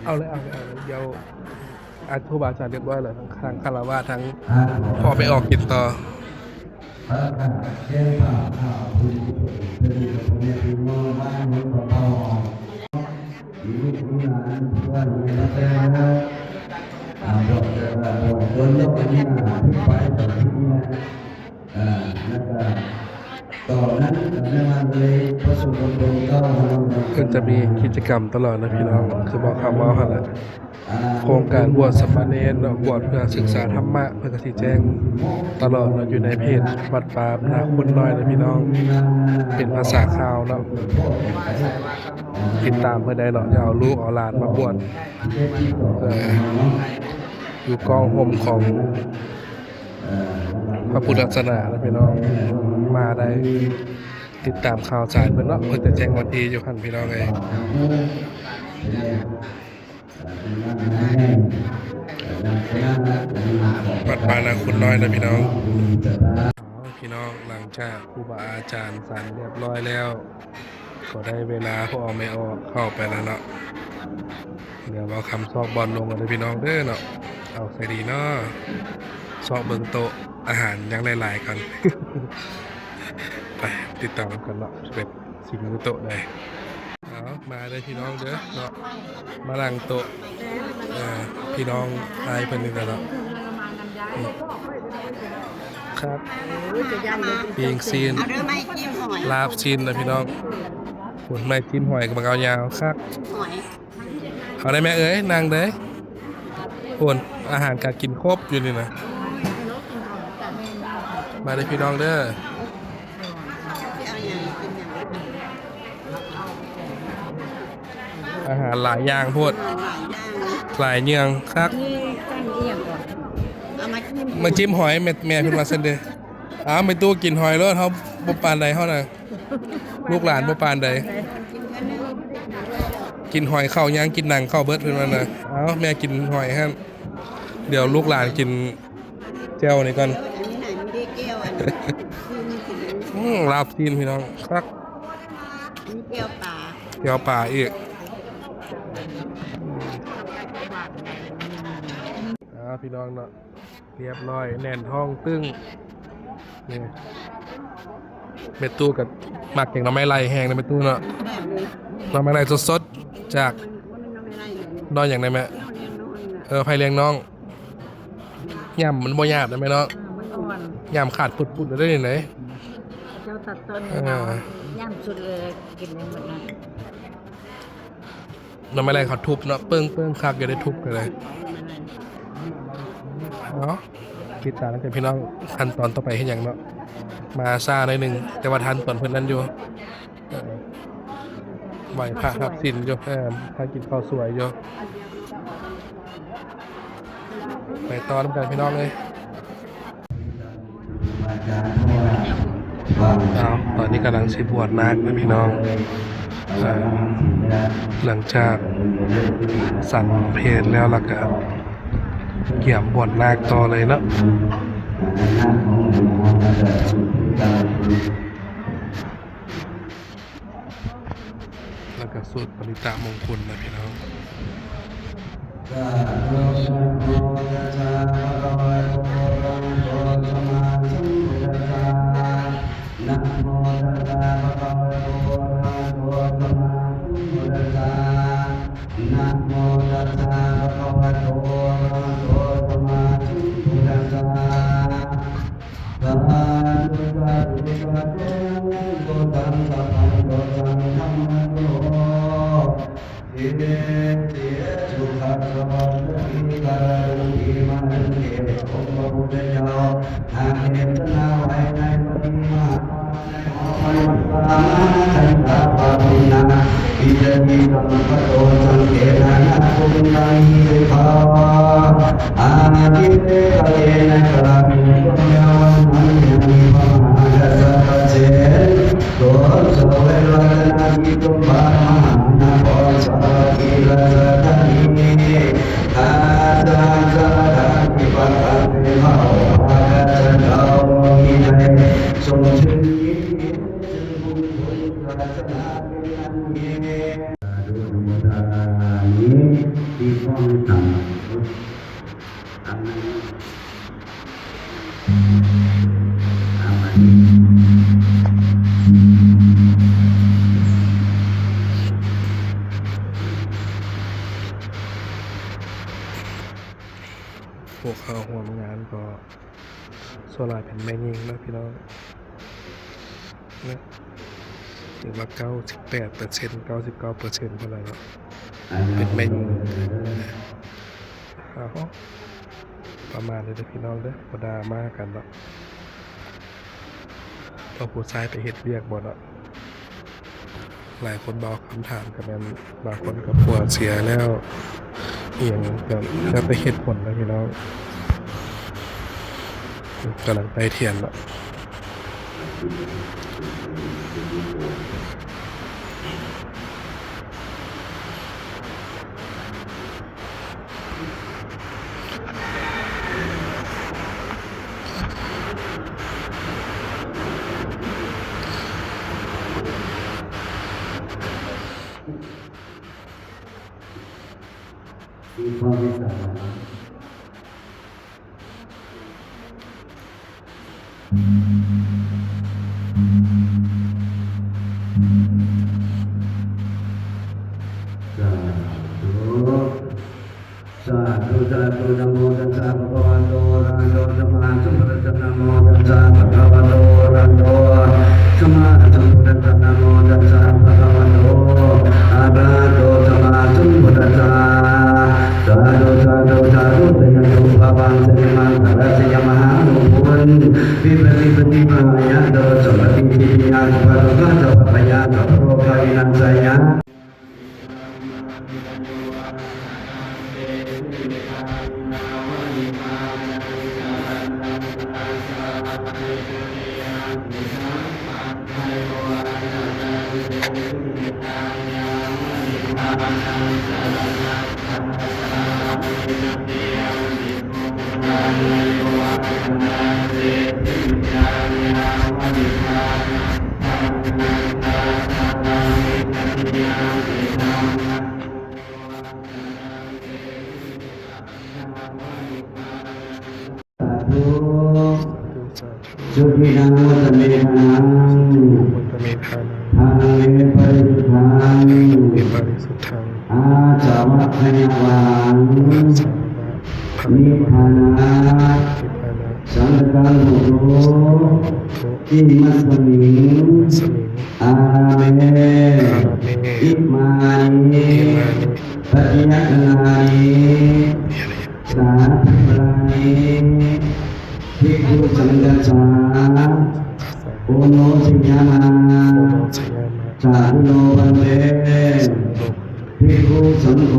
ເອົາເລີຍ ເອົາເລີຍ ເອົາເລີຍ ດຽວ ອາ ຄູບາອາຈານຮຽບຮ້ອຍແລ້ວ ທັງຄາລະວາດ ທັງພໍ່ແມ່ອອກກິນຕໍ່. ພະຄະແກ່ພະຂ້າຜູ້ທີ່ເປັນເປັນພໍ່ແມ່ພີ່ນ້ອງບ້ານເມືອງປະເປົາ ມີລູກມີຫຼານ ເພື່ອນມີແຕ່ ອ່າ ບວກ ເອີ ບວກ ໂດນຍົກອັນນີ້ນະ ຂຶ້ນໄປແບບນີ້ນະ ອ່າ ແລ້ວກໍຕອນນັ້ນກໍແມ່ນວ່າເລີຍປະສົມບົດເກົ່າ ເພິ່ນຈະມີກິດຈະກຳຕະຫຼອດນະພີ່ນ້ອງ ຄືບໍ່ຄຳເວົ້າຫັ້ນແຫຼະ. ໂຄງການບວດສາມະເນນເນາະ ບວດເພື່ອສຶກສາທຳມະ ເພິ່ນກໍຊິແຈ້ງຕະຫຼອດເນາະ ຢູ່ໃນເພຈວັດປ່ານາຄຸນນ້ອຍເນາະພີ່ນ້ອງ. ເປັນພາສາຂາວເນາະ ຕິດຕາມເພິ່ນໄດ້ເນາະ. ຈະເອົາລູກເອົາຫຼານມາບວດ ເອີ ຢູ່ກ້ອງຮົ່ມຂອງພະພຸດທະສາສະໜາເນາະພີ່ນ້ອງ. ມາໄດ້ ຕິດຕາມຂ່າວສານເພິ່ນເນາະ ເພິ່ນຈະແຈ້ງວັນທີຢູ່ຫັ້ນພີ່ນ້ອງເອີຍ. ວັດປ່ານາຄຸນນ້ອຍນະພີ່ນ້ອງ. ພີ່ນ້ອງ ຫຼັງຈາກຄູບາອາຈານສັນຮຽບຮ້ອຍແລ້ວ ກໍໄດ້ເວລາພໍ່ອອກແມ່ອອກເຂົ້າໄປແລ້ວເນາະ. ດຽວເວົ້າຄຳຊອກບ່ອນລົງກັນເດີພີ່ນ້ອງເດີເນາະ. ເອົາໃສ່ດີເນາະ ຊອກເບິ່ງໂຕະອາຫານຍັງຫຼາຍໆກ່ອນ. ໄປຕິດຕາມນຳກັນເນາະ ຊິເປັນສິ່ງຢູ່ໂຕະໃດ. ເອົາ ມາເດີພີ່ນ້ອງເດີເນາະ ມານັ່ງໂຕະ ເອີ ພີ່ນ້ອງອ້າຍເພິ່ນນີ້ແຫຼະເນາະ. ຄັກ ປີ້ງຊີ້ນ ເອົາເດີ ໄມ້ຈິ້ມຫອຍ ລາບຊີ້ນນະພີ່ນ້ອງ. ໂອ້ຍ ໄມ້ຈິ້ມຫອຍກໍບັກເອົາຍາວ ຄັກ ຫອຍ. ເອົາໄດ້ແມ່ເອີຍ ນັ່ງເດີ. ໂອ້ນ ອາຫານການກິນຄົບຢູ່ນີ້ນະ. ມາເດີພີ່ນ້ອງເດີ ອາຫານຫຼາຍຢ່າງໂພດ ຫຼາຍເຍືອງຄັກ. ມາຈິ້ມຫອຍ ແມ່ ແມ່ເພິ່ນວ່າຊັ້ນເດ. ອ້າວ ແມ່ຕູ້ກິນຫອຍໂລດ ເຮົາບໍ່ປານໃດເຮົານະ. ລູກຫຼານບໍ່ປານໃດ ກິນຫອຍເຂົ້າຍ່າງ ກິນໜັງເຂົ້າເບິດເພິ່ນວ່ານະ. ເອົ້າ ແມ່ກິນຫອຍຫັ້ນ ດຽວລູກຫຼານກິນແຈ່ວນີ້ກ່ອນ. ອືມ ລາບຊີ້ນພີ່ນ້ອງ ຄັກ ມີແຈ່ວປາ ແຈ່ວປາອີກ. ອ່າ ພີ່ນ້ອງເນາະ ຮຽບຮ້ອຍ ແໜ້ນທ້ອງຕຶ້ງ. ນີ້ ແມ່ຕູ້ກໍມັກແກງໜໍ່ໄມ້ໄລ່ແຮງເນາະແມ່ຕູ້ເນາະ. ໜໍ່ໄມ້ໄລ່ສົດໆ ຈາກ ໜໍ່ຫຍັງນະແມ່? ເອີ ໄຜ່ລ້ຽງນ້ອງ. ຫຍ້ຳມັນບໍ່ຫຍາບນະແມ່ເນາະ ຫຍ້ຳຂາດປຸດໆ ແລ້ວເດ້ນີ້. ເຈົ້າຕັດຕອນ ເອີ ຫຍ້ຳສຸດເລີຍ ກິນໄດ້ໝົດນະ. ໜໍ່ໄມ້ໄລ່ເຂົາທຸບເນາະ ເປີ້ງໆ ຄັກຢູ່ໄດ້ທຸບກໍໄດ້. ເອົາ ຕິດຕາມກັນພີ່ນ້ອງ ຂັ້ນຕອນຕໍ່ໄປເຮັດຫຍັງເນາະ. ມາຊ້າໜ້ອຍໜຶ່ງ ແຕ່ວ່າທັນຕອນເພິ່ນນັ້ນຢູ່ ເອີ ໄຫວ້ພະຮັບສິນຢູ່ ເອີ ພາກິນເຂົ້າສວຍຢູ່. ໄປຕໍ່ນຳກັນພີ່ນ້ອງເອີຍ. ອ້າວ ຕອນນີ້ກຳລັງຊິບວດນາກນະພີ່ນ້ອງ. ເອີ ຫຼັງຈາກສັນເພນແລ້ວ ແລ້ວກະກຽມບວດນາກຕໍ່ເລີຍເນາະ. ແລ້ວກໍສູດປະລິຕະມົງຄຸນນະພີ່ນ້ອງ. ສາທຸ ນະໂມຕັດສະ ພະຄະວະໂຕ ອະລະຫະໂຕ ສຳມາສຳພຸດທັດສະ ນະໂມຕັດສະ ພະຄະວະໂຕ ອະລະຫະໂຕ ສຳມາສຳພຸດທັດສະ ນະໂມຕັດສະ ພະຄະວະໂຕ ອະລະຫະໂຕ ສຳມາສຳພຸດທັດສະ. ສາທຸ ສາທຸ ສາທຸ ໂຕ ຕັງ ສະພັງ ໂຕ ສັງ ທຳມະໂນ ເອ ເຕ ສຸຂະສະວັດ ສະທີ ກາລັງ ອີ ມະ ລັງ ເອ ອົງພະພຸດທະເຈົ້າ ຫາກເທດສະໜາໄວ້ໃນວັນນີ້ ມະຫາ ມະຫາ ຄັນຕາ ປາ ປຸນນາ ປິດຕະ ກຳມະກະໂຕ ສັງເກນານະປຸນຕັງ ອິເມ ພະວາ ອາທິເຕກະເລນະ ກາເມ ປຸນຍະວັນນະ ຍານິ ພະມະຫາກັດສະປະເຊນໂຕ ສະເວລະຕະນະ ວິຕຸມບານ ມະຫານະຄອນ ສາວັດທີລາຊະທານີ ອາຊາສະຖານີ ປະການເປັນພະໂອພາດ ຂ້າພະເຈົ້າມີໃຈຊົມຊື່ນຍິນດີ ເຊິ່ງບຸນຄຸນວາສະນາເປັນອັນຍິ່ງໃຫຍ່ ສາທຸ ອະນຸໂມທາມິ ທີ່ພ້ອມທຳ ພວກເຂົ້າຮ່ວມງານກໍສ່ວນຫຼາຍເປັນແມ່ຍິງເນາະພີ່ນ້ອງ ເນາະ ຖືວ່າເກົ້າສິບແປດເປີເຊັນ ເກົ້າສິບເກົ້າເປີເຊັນພຸ້ນແຫຼະເນາະ ເປັນແມ່ຍິງ. ເອົາ ປະມານນີ້ເດີພີ່ນ້ອງເດີ ບໍ່ດຣາມາກັນເນາະ ເພາະຜູ້ຊາຍໄປເຮັດວຽກບໍ່ເນາະ. ຫຼາຍຄົນເວົ້າຄຳຖາມກໍແມ່ນ ບາງຄົນກໍຜົວເສຍແລ້ວ ອີ່ຫຍັງກໍແລ້ວແຕ່ເຫດຜົນນະພີ່ນ້ອງ. ກຳລັງໄຕ້ທຽນເນາະ. ມີຄວາມເມດຕາ. ສາທຸ ສາທຸ ສາທຸ ນະໂມຕັດສະ ພະຄະວະໂຕ ອະລະຫະໂຕ ສຳມາສຳພຸດທັດສະ ນະໂມຕັດສະ ພະຄະວະໂຕ ອະລະຫະໂຕ ສຳມາສຳພຸດທັດສະ ນະໂມຕັດສະ ພະຄະວະໂຕ ອະລະຫະໂຕ ສຳມາສຳພຸດທັດສະ. ສາທຸ ສາທຸ ສາທຸ ຊະຍະຕຸພາວັງ ຊະຍະມັງຄະລາ ຊະຍະມະຫາມຸງຄຸນ ວິປັດຕິປະຕິພາຍະ ໂຕ ສະປະຕິ ສິດທິຍາ ສຸພະໂຕ ຄາ ສະພະພະຍາ ສະພະໂລກາວິນາສາຍະ. ສາທຸ ສາທຸ ສາທຸ ສຸທິນັງ ວະຕະເມທານັງ ວະຕະເມທານັງ ທານັງເມ ປະລິສຸດທັງ ທານັງເມ ປະລິສຸດທັງ ອາສະວະຂະຍະວາງ ອາສະວະຂະຍະວາງ ນິບພານະ ນິບພານະ ສັນຕະກັງ ໂຫຕຸ ໂຫຕຸ ອິມັດສະມິງ ອິມັດສະມິງ ອາຣາເມ ອາຣາເມ ອິມານິ ອິມານິ ປັດຈະຍະຕະນານິ ສາທິພະລານິ ພິກຂຸສັງຄັດສາ ໂອໂນຊະຍາມາ ໂອໂນຊະຍາມາ ສາທຸໂນພັນເຕ ສາທຸໂນ ພິກຂຸສັງໂຄ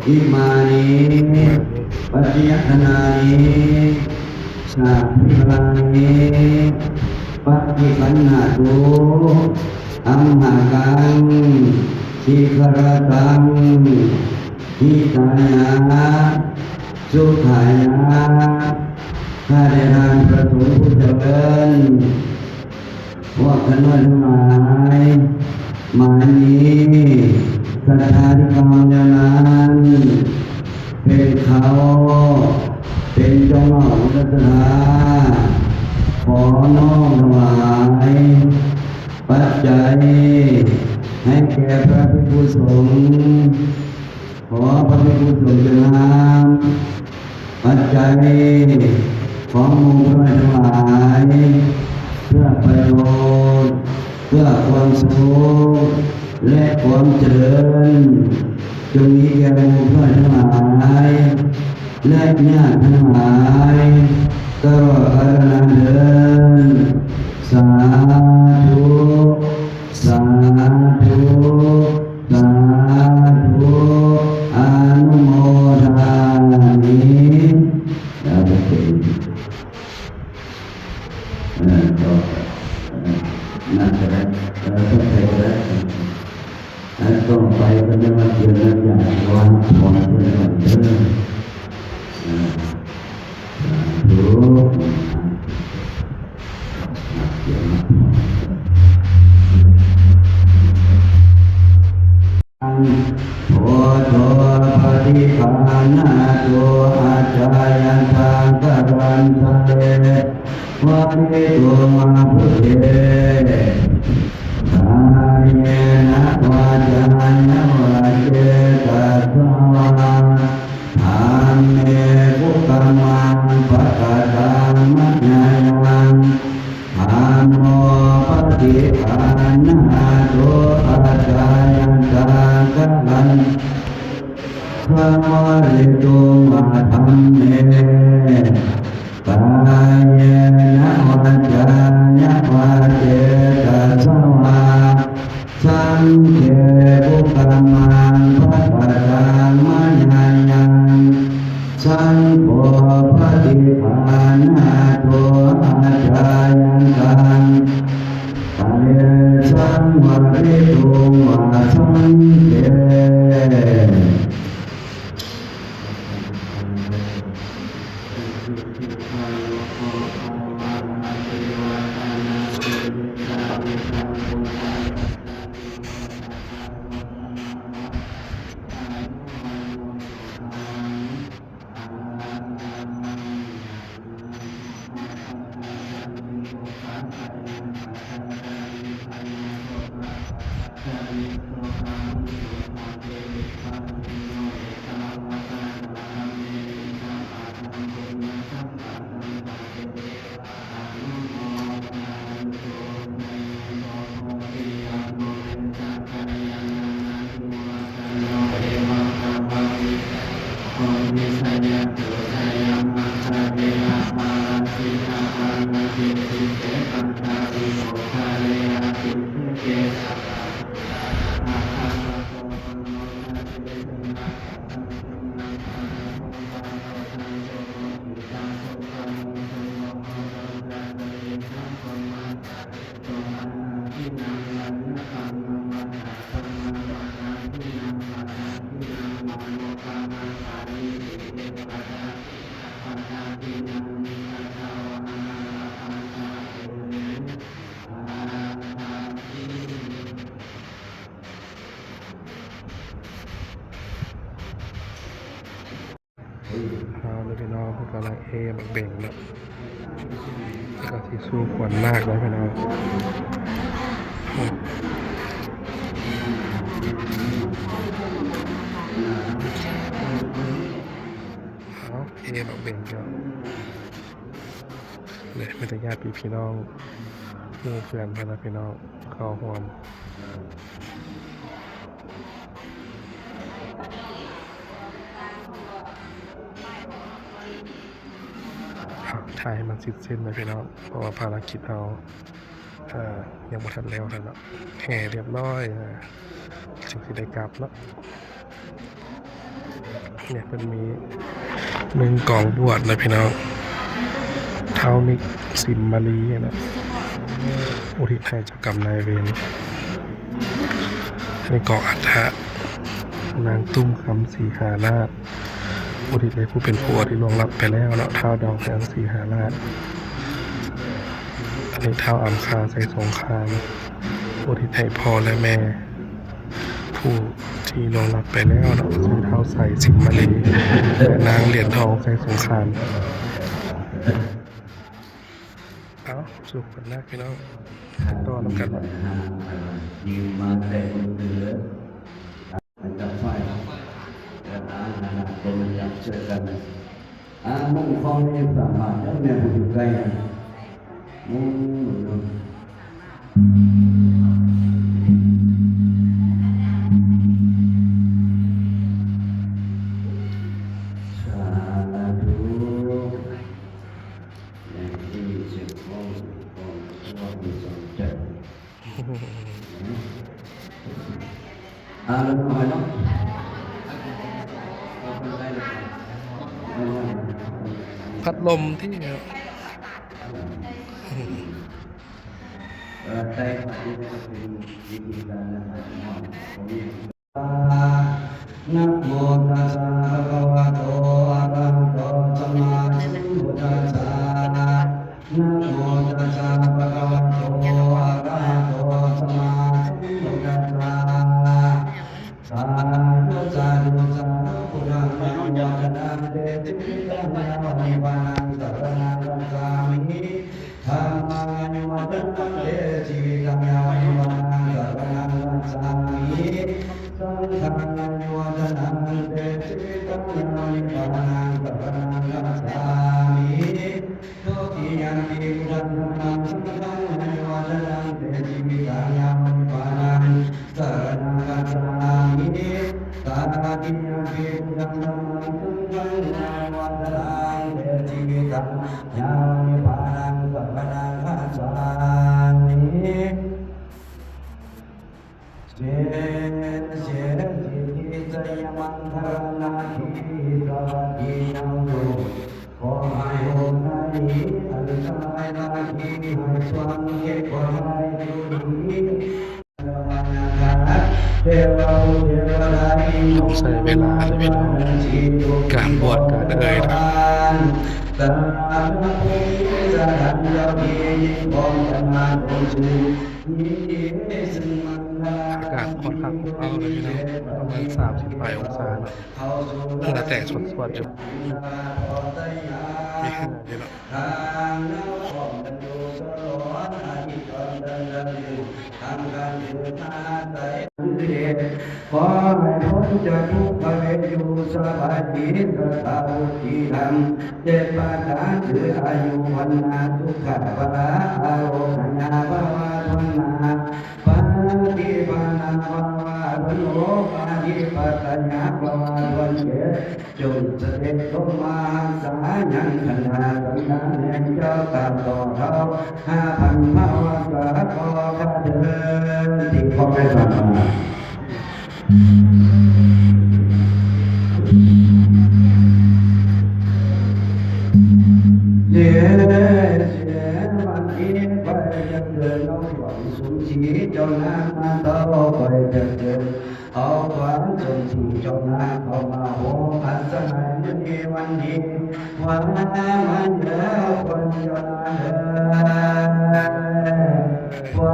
ອິມານິ ປັດຈະຍະຕະນານິ ສາທິພະລານິ ປະຕິຄັນຫາຕຸ ອັມຫາກັງ ສິກຂະລະຕັງ ຫິຕາຍະ ສຸຂາຍະ. ຂ້າແດ່ທ່ານພະສົງຜູ້ຈະເລີນ ພວກຂ້ານ້ອຍທັງຫຼາຍ ໝາຍນີ້ ສັດທາທີ່ກ່າວມາແລ້ວນັ້ນ ເປັນເຂົາ ເປັນເຈົ້າເຫງົ້າລະສັດທາ ຂໍນ້ອມຖວາຍປັດໄຈໃຫ້ແກ່ພະພິກຂຸສົງ. ຂໍພະພິກຂຸສົງຈົ່ງຮັບປັດໄຈຂອງໝູ່ເພື່ອນທັງຫຼາຍ ເພື່ອປະໂຫຍດ ເພື່ອຄວາມສຸກ ແລະ ຄວາມຈະເລີນ ຈົ່ງມີແກ່ໝູ່ເພື່ອນທັງຫຼາຍ ແລະ ຍາດທັງຫຼາຍ ຕະຫຼອດການນານເທີ້ນ. ສາທຸ ສາທຸ. ໄປເພິ່ນໄດ້ມາເຊີນມາຢາມ ຂໍຮັບພອນເພິ່ນກ່ອນເດີ. ເອີ ສາທຸ. ຮັບພອນ. ໂອໂທປະຕິພານະໂຕ ອາຈາຍັນທັງ ກະລັນທະເລ ວະລິຕຸງ ວະພຸດເທ ກາເຍນະ ວາຈາຍະ ວະເຈຕະສະວາ ທຳເມ ກຸກຳມັງ ປະກະຕັງ ມະຍາຍັງ ທຳໂມ ປະຕິພານະໂຕ ອາຈາຍັນທັງ ກະລັນທະເລ ວະລິຕຸງ ວະທຳເມ ກາເຍນະ ວາຈາຍະ ວະເຈຕະສະວາ ສັງເຄ ກຸກຳມັງ ປະກະຕັງ ມະຍາຍັງ ສັງໂຄ ປະຕິພານະໂຕ ອາຈາຍັນທັງ ກະເລສັງ ວະລິຕຸງ ວະສັງເຄ. ເອົາເດີພີ່ນ້ອງ ເພິ່ນກຳລັງເອບັກເບັງເນາະ ແລ້ວກໍຊິສູ່ຂວັນນາກເດີພີ່ນ້ອງ. ເອົາ ເອບັກເບັງເນາະ ແລະ ມີແຕ່ຍາດພີ່ນ້ອງ ໝູ່ເພື່ອນເພິ່ນນະພີ່ນ້ອງ ເຂົ້າຮ່ວມ. ຖ່າຍໃຫ້ມັນເສັດສິ້ນເນາະພີ່ນ້ອງ ເພາະວ່າພາລະກິດເຮົາ ເອີ ຍັງບໍ່ທັນແລ້ວເນາະ ແຫ່ຮຽບຮ້ອຍ ເອີ ຈຶ່ງຊິໄດ້ກັບເນາະ. ເນຍ ເພິ່ນມີໜຶ່ງກອງບວດນະພີ່ນ້ອງ ທ້າວນິກ ສິມມາລີນະ ອຸທິດໃຫ້ເຈົ້າກຳນາຍເວນ. ອັນນີ້ກອງອັດຖະ ນາງຕຸ້ມຄຳສີຫາລາດ ອຸທິດໃຫ້ຜູ້ເປັນຜົວທີ່ລ່ວງລັບໄປແລ້ວເນາະ ທ້າວດອງແພງສີຫາລາດ. ອັນນີ້ທ້າວອຳຄາໄຊສົງຄາມ ອຸທິດໃຫ້ພໍ່ ແລະ ແມ່ ຜູ້ທີ່ລ່ວງລັບໄປແລ້ວເນາະ ຄືທ້າວໄຊ ສິມມາລີ ແລະ ນາງຫຼຽນທອງ ໄຊສົງຄາມ. ເອົາ ສຸກກັນນະພີ່ນ້ອງ ຕໍ່ນຳກັນ. ອາ ມຸງຂອງນີ້ສາມາດເດີ ແມ່ຜູ້ຢູ່ໄກນະ ມຸງ ມຸງ. ສາທຸ. ແມ່ນມີເສຍງຮ້ອງ ຮ້ອງຄືວ່າມີສອນໃຈ. ອ່າ ເລື່ອງນ້ອຍເນາະ ພັດລົມທີ່ ເອີ ໃສ່ໄປ ເປັນວິທີການອາຫານຂອງເຮົາ. ສັງຄາອາຍຸວັດທະນັງ ເຕ ຊີວິຕັງ ຍາວະ ນິບານັງ ສະຣະນັງ ຄັດສາມິ. Dutiyampi buddhaṃ dhammaṃ saṅghaṃ āyuvaḍḍhanaṃ te jīvitaṃ yāva nibbānaṃ saraṇaṃ gacchāmi. Tatiyampi buddhaṃ dhammaṃ saṅghaṃ āyuvaḍḍhanaṃ te jīvitaṃ yāva nibbānaṃ saraṇaṃ gacchāmi. ເສນ ເສນ ສິດທິໄຊຍະມັງຄະລະນາທີ ສະຫວັດດີຍາມລຸງ ຂໍໃຫ້ໂຮມໃນອັນຕະລາຍນາທີ ໃຫ້ສວ່າງເກັບບໍ່ໄດ້ຢູ່ດີ ເທວະບຸດເທວະດາ ຕ້ອງໃຊ້ເວລາເດີພີ່ນ້ອງ ການບວດການເອີຍນະ. ອາກາດຄ່ອນຂ້າງອົບອ້າວເລີຍພີ່ນ້ອງ ປະມານສາມສິບປາຍອົງສາເນາະ ເຫື່ອແຕກສວດໆຢູ່ ມີເຫື່ອຢູ່ເນາະ. ຂໍໃຫ້ພົ້ນຈາກທຸກພະເວດຢູ່ສະບາຍດີ ສັດທາວຸດທິທຳ ເຈັດປະການຄື ອາຍຸ ວັນນະ ສຸຂະ ພະລະ ອາໂລກະຍາພະວາ ທົ່ວໜ້າ ປາຕິພານາພາວາ ທັງໂອປາທິປັດຕະຍາພາວາ ສ່ວນເຈັດ ຈົ່ງສະເດັດລົງມາຮັກສາ ຍັງຄັນດາສັນດານແຫ່ງເຈົ້າ ຕາບຕໍ່ເທົ່າຫ້າພັນພະວັດສະ ຂໍຂ້າເທີ້ນ ທີ່ພໍ່ແມ່ສາມາ ເດ ເດ ວັນນີ້ຂ້ອຍຈະເຊີນເອົາຫຼວງສົມສີ ເຈົ້ານາງມາຕໍ່ ຂ້ອຍຈະເຊີນ ເອົາຂວັນສົມສີເຈົ້ານາງເຂົ້າມາໂຮມ ອັນສະໄໝມື້ນີ້ວັນນີ້ ວ່າມາເດີຂວັນເຈົ້ານາງເອີຍ ຂວັ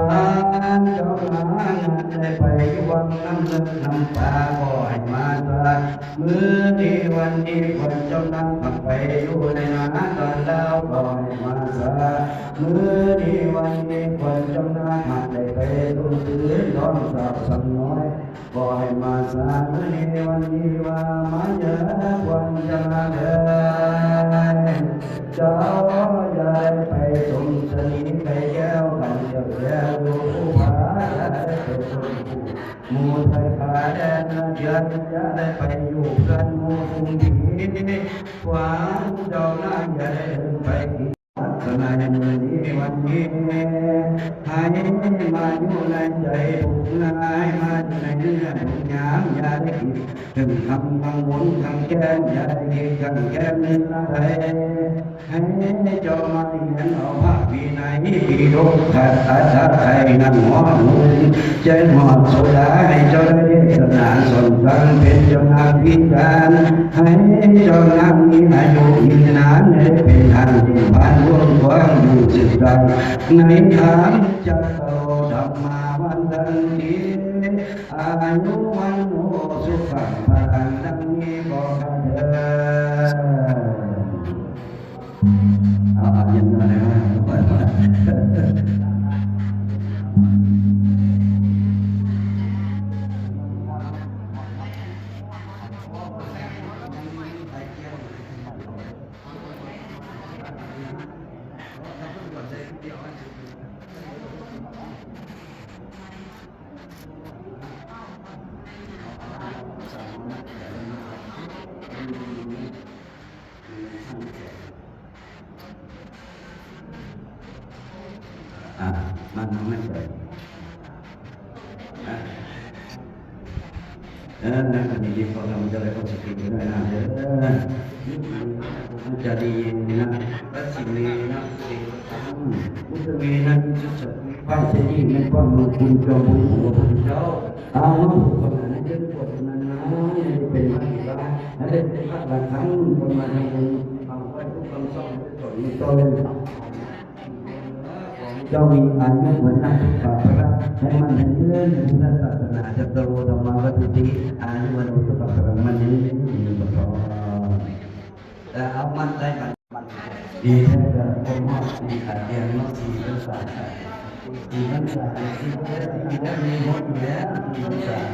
ນເຈົ້ານາງໄດ້ໄປຢູ່ວັງນ້ຳເລິກນ້ຳປາ ຂໍໃຫ້ມາຊາ ມື້ນີ້ວັນນີ້ຂວັນເຈົ້ານາງໄປຢູ່ໃນນາຕອນລາວ ຂໍໃຫ້ມາຊາ ມື້ນີ້ວັນນີ້ຂວັນເຈົ້ານາງໄດ້ໄປຕົງຄືນນອນສາວສຳນ້ອຍ ຂໍໃຫ້ມາສາມື້ນີ້ວັນນີ້ວ່າມາເດີຄວັນຈະມາເດີ ເຈົ້າຢ່າໄດ້ໄປສົມສະໜີໄກ່ແກ້ວກັນເຈົ້າແລ້ວຢູ່ພູຜາ ຢ່າໄດ້ໄປສົມຄູ່ໝູ່ໄທປ່າແດນນາເດືອນ ຢ່າໄດ້ໄປຢູ່ເຮືອນໝູ່ຝູງຜີ ຄວັນເຈົ້ານາງຢ່າໄດ້ເດີນໄປ ສະໄໝມື້ນີ້ວັນນີ້ ໃຫ້ມາຢູ່ໃນໃຈຜູ້ງາຍ ມາຢູ່ໃນເນື້ອຜູ້ຍາມ ຢ່າໄດ້ຄິດເຖິງຄຳກັງວົນຄັງແຄ້ນ ຢ່າໄດ້ຄິດຄັງແຄ້ນເລື່ອງລາວໃດ ໃຫ້ເຈົ້າມາຮຽນເອົາພະວິໄນ ປິດົກ ຂັດຕະ ໄຂ່ ນັ່ງຮອດຫຸ່ນ ແຈ້ງຮອດໂສດາ ໃຫ້ເຈົ້າໄດ້ເທດສະໜາສອນສັ່ງ ເປັນເຈົ້ານາງພິການ ໃຫ້ເຈົ້ານາງມີອາຍຸຍືນນານ ໃຫ້ເປັນທ່ານຜູ້ຜ່ານວົງກວ້າງຢູ່ສືບສານ ໃນທາງຈັກກະໂລທຳມາວັນທັນຕີ ອາຍຸວັນໂນສຸຂັງພະລັງ ດັ່ງນີ້ບໍ່ຂາດເດີ. ເອົາ ເອົາ ຢ່າງນັ້ນແຫຼະ ອ່າ ມາ ມາ ມາ ເອີ ເອີ ນັກຄະນິດນີ້ ຂໍທຳເຈົ້າໄດ້ຄວາມສະຕິໄວ້ນະເດີ ຈະດີນະ ປັດສິເມນະ ເສວະຕັງ ອຸດຕະເມນະ ວິສຸດສະຕິ ປັດສະຈິ ແມ່ນຄວາມເມືອງຄຸນຈອມບຸນຂອງພະພຸດທະເຈົ້າ ເອົາມາຜູກພັນໃຫ້ເດີ ປວດນານໆ ໃຫ້ໄດ້ເປັນພະເຖລະ ໃຫ້ໄດ້ເປັນພະລະຄັງ ຄົນມາທຳບຸນ ເອົາໄວ້ທຸກຄຳສອນ ໃຫ້ໄດ້ສອນມີຕໍ່ເລີຍ ເຈົ້າມີອາຍຸວັນນະສຸຂະພະລະ ໃຫ້ໝັ້ນໃຫ້ຍືນ ພຸດທະສາສະໜາ ຈັດຕະໂລທຳມະວັດຖະຕິ ອາຍຸວັນໂນສຸຂະພະລັງ ໝັ້ນໃຫ້ຍືນ ຍືນບໍ່ຖອນ ແຕ່ເອົາມັດໄດ້ບັດ ດີແທ້ກໍຄົບຮອບສີ່ຂາດຽງເນາະ ສີ່ພັນສາມ ສີ່ພັນສາມ ສີ່ພັນສາມ ມີຫົດແລ້ວ ສີ່ພັນສາມ.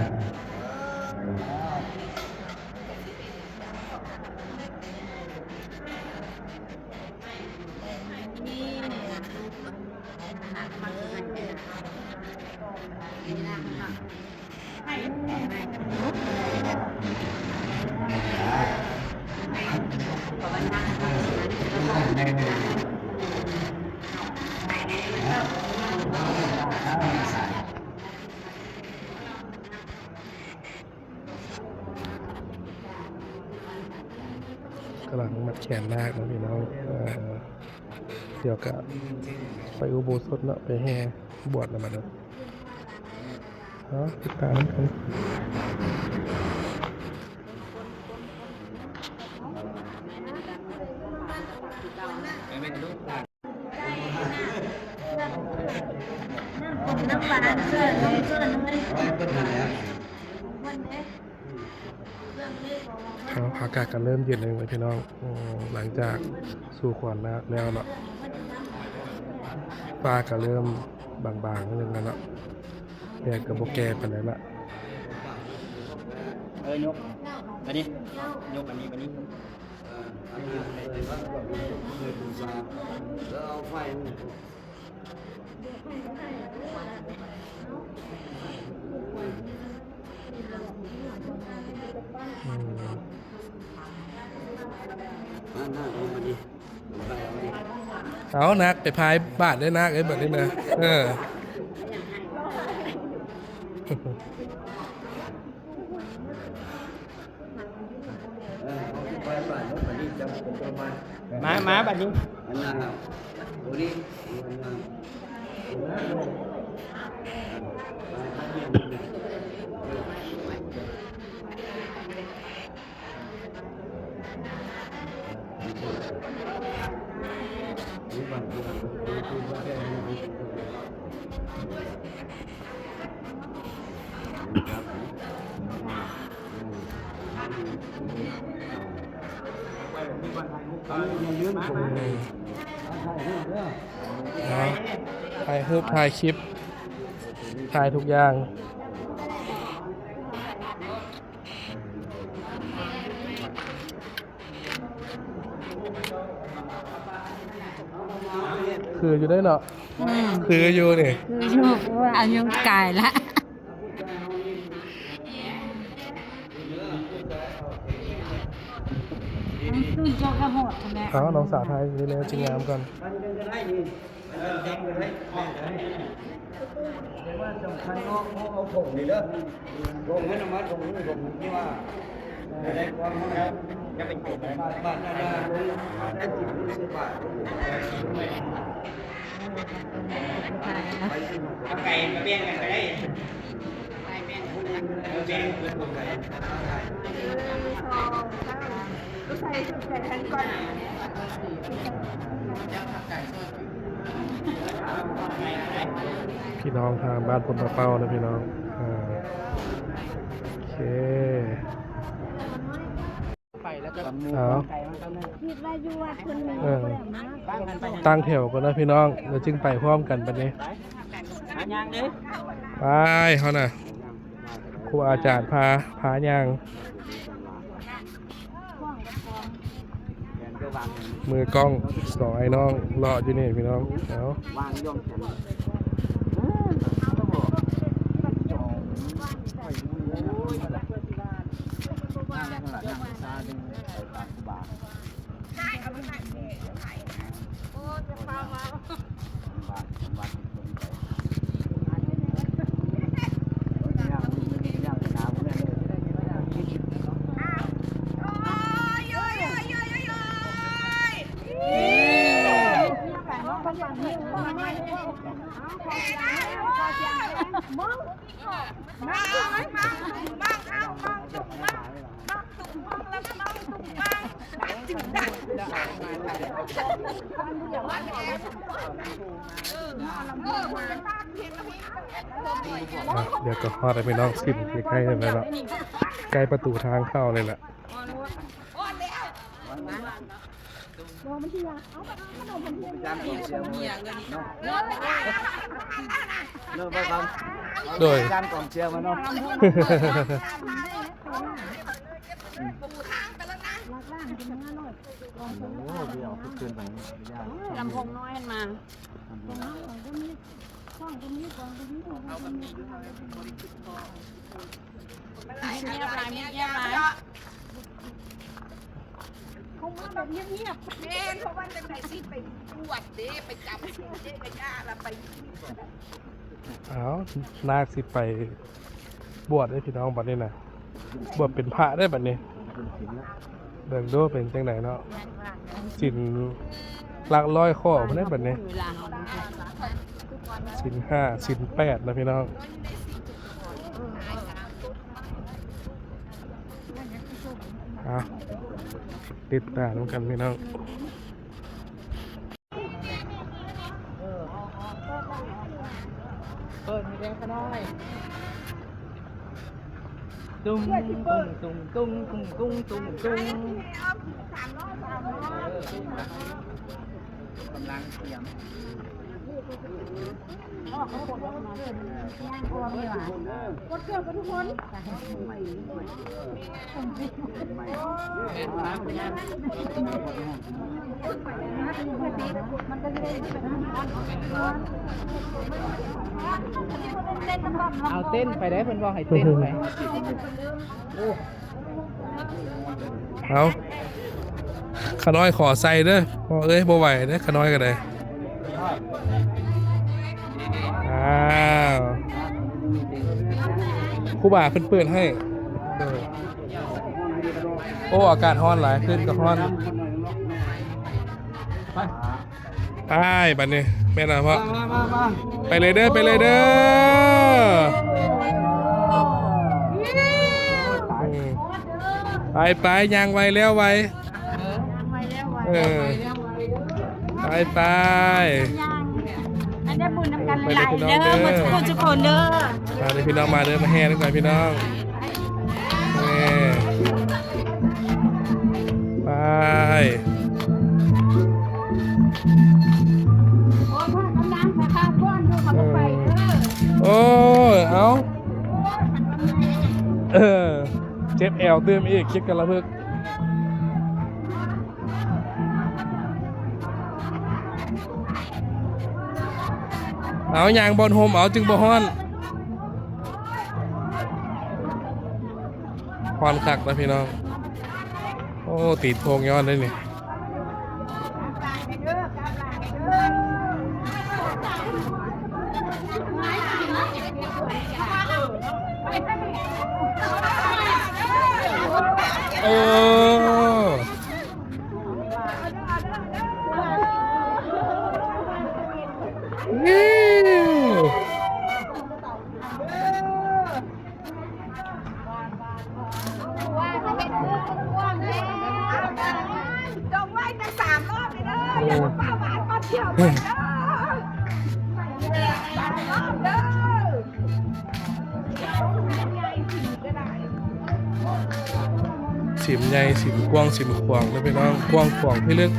ກຳລັງມັດແຂນນາກເນາະພີ່ນ້ອງ. ເອີ ດຽວກະໄປອຸໂບສົດເນາະ ໄປແຫ່ບວດແລ້ວບັດນີ້. ເອົາ ຕິດຕາມນຳກັນ. ເອົາ ອາກາດກໍເລີ່ມເຢັນແລ້ວພີ່ນ້ອງ. ອືມ ຫຼັງຈາກສູ່ຂວັນນາກແລ້ວເນາະ ຟ້າກໍເລີ່ມບາງໆໜ້ອຍໜຶ່ງແລ້ວເນາະ. ແດດກໍບໍ່ແກ່ປານໃດລະ. ເອີ ຍົກອັນນີ້ ຍົກອັນນີ້ໄປນີ້. ເອົາ ນາກໄປພາຍບາດເດີ້ນາກເອີຍ ບາດນີ້ນະ. ເອີ. ມາ ມາບັດນີ້. ຖ່າຍຮູບ ຖ່າຍຄລິບ ຖ່າຍທຸກຢ່າງ. ຄືຢູ່ເດ້ເນາະ. ອືມ ຄືຢູ່ນີ້ ຄືຢູ່ ເພາະວ່າອາຍຸກາຍລະ. ເອົາ ນ້ອງສາວຖ່າຍນີ້ແຫຼະ ຊິງາມກ່ອນ. ພີ່ນ້ອງທາງບ້ານພົນປະເປົ້ານະພີ່ນ້ອງ. ເອີ ໂອເຄ. ເອົາ ຄິດວ່າຢູ່ວັດເພິ່ນມີ ເອີ ຕັ້ງແຖວກ່ອນນະພີ່ນ້ອງ ແລ້ວຈຶ່ງໄປພ້ອມກັນບັດນີ້. ໄປ ເຮົານະ ຄູອາຈານພາ ພາຍ່າງ. ມືກ້ອງສອງອ້າຍນ້ອງເລາະຢູ່ນີ້ພີ່ນ້ອງ. ເອົາ ອ່ະ ດຽວກໍຮອດແລ້ວພີ່ນ້ອງ ຊິມໃກ້ໆແລ້ວເນາະ ໃກ້ປະຕູທາງເຂົ້າເລີຍແຫຼະ. ໂດຍ ລຳໂພງນ້ອຍຫັ້ນມາ. ເງຍບຫຼາຍ ເງຍບຫຼາຍ. ເຂົາມາແບບງຽບໆ. ແມ່ນ ເພາະວ່າຈັ່ງໃດຊິໄປບວດເດ້ ໄປຈຳສິນເດ້ ກະຍ່າລະໄປ. ອ້າວ ນາກຊິໄປບວດເດ້ພີ່ນ້ອງ ບັດນີ້ນະ ບວດເປັນພະເດ້ບັດນີ້. ອື ເບິ່ງດູເປັນຈັ່ງໃດເນາະ. ສິນຫຼັກຮ້ອຍຂໍ້ພຸ້ນເດ້ບັດນີ້. ສິນຫ້າ ສິນແປດນະພີ່ນ້ອງ. ເອົາ ຕິດຕາມນຳກັນພີ່ນ້ອງ. ເປີດໃຫ້ແດ່ຂ້ານ້ອຍ. ຕຸ້ງ ຕຸ້ງ ຕຸ້ງ ຕຸ້ງ ຕຸ້ງ ຕຸ້ງ ຕຸ້ງ ຕຸ້ງ ກຳລັງກຽມ. ເອົາເຕັ້ນໄປເດ້ ເພິ່ນບອກໃຫ້ເຕັ້ນໄປ. ເອົາ ຂ້ານ້ອຍຂໍໃສ່ເດີພໍ່ເອີຍ ບໍ່ໄຫວເດີຂ້ານ້ອຍກໍໄດ້. ອ້າວ ຄູບາເພິ່ນເປີດໃຫ້. ໂອ້ ອາກາດຮ້ອນຫຼາຍ ຄືນກໍຮ້ອນ. ໄປບັດນີ້ແມ່ນລະພໍ່. ມາ ມາ ມາ ໄປເລີຍເດີ ໄປເລີຍເດີ. ອືມ ໄປໆ ຍ່າງໄວແລ້ວໄວ. ເອີ ໄປໆ ອັນໄດ້ບຸນນຳກັນຫຼາຍໆເດີ ໝົດທຸກຄົນທຸກຄົນເດີ. ມາເດີພີ່ນ້ອງ ມາເດີ ມາແຫ່ນຳກັນພີ່ນ້ອງ. ເອີ ໄປ ໂອ້ຍ ເອົາ ເອີ ເຈັບແອວຕື່ມອີກ ຄິດກັນລະພຶກ. ເອົາ ຍ່າງບ່ອນຮົ່ມເອົາ ຈຶ່ງບໍ່ຮ້ອນ. ຮ້ອນຄັກນະພີ່ນ້ອງ. ໂອ້ ຕີນໂພງຍ້ອນເດ້ນີ້. ເອີ ຈອງໄວ້ຕັ້ງສາມຮອບເດີ ຢ່າເອົາປາຫວານມາທ່ຽວເດີ ສາມຮອບເດີ. ສິມໃຫຍ່ ສິມກວ້າງ ສິມຂວາງເດີພີ່ນ້ອງ ກວ້າງຂວາງພິລຶກ.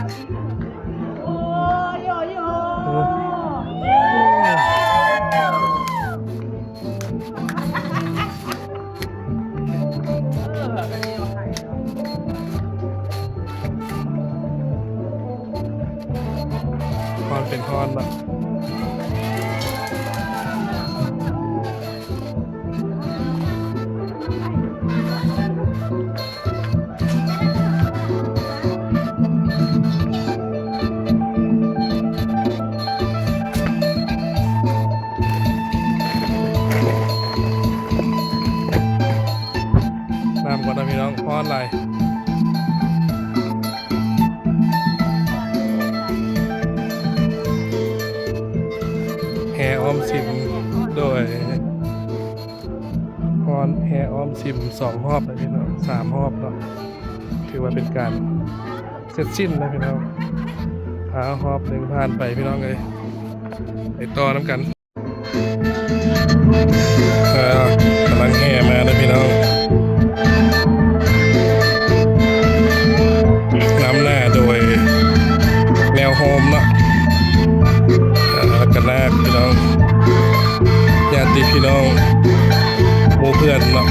ຮ້ອນເປັນຮ້ອນເນາະ. ນ້ຳກ່ອນນະພີ່ນ້ອງ ຮ້ອນຫຼາຍ. ແຫ່ອ້ອມສິມ ໂດຍ ຮ້ອນແຫ່ອ້ອມສິມສອງຮອບແລ້ວພີ່ນ້ອງ ສາມຮອບເນາະ ຖືວ່າເປັນການເສັດສິ້ນແລ້ວພີ່ນ້ອງ. ອ້າວ ຮອບໜຶ່ງຜ່ານໄປພີ່ນ້ອງເອີຍ ໄປຕໍ່ນຳກັນ. ເອີ ກຳລັງແຫ່ມາເດີພີ່ນ້ອງ ນຳໜ້າໂດຍແນວໂຮມເນາະ ເອີ ກະນາກພີ່ນ້ອງ ຍາດຕິພີ່ນ້ອງ ໝູ່ເພື່ອນເນາະ.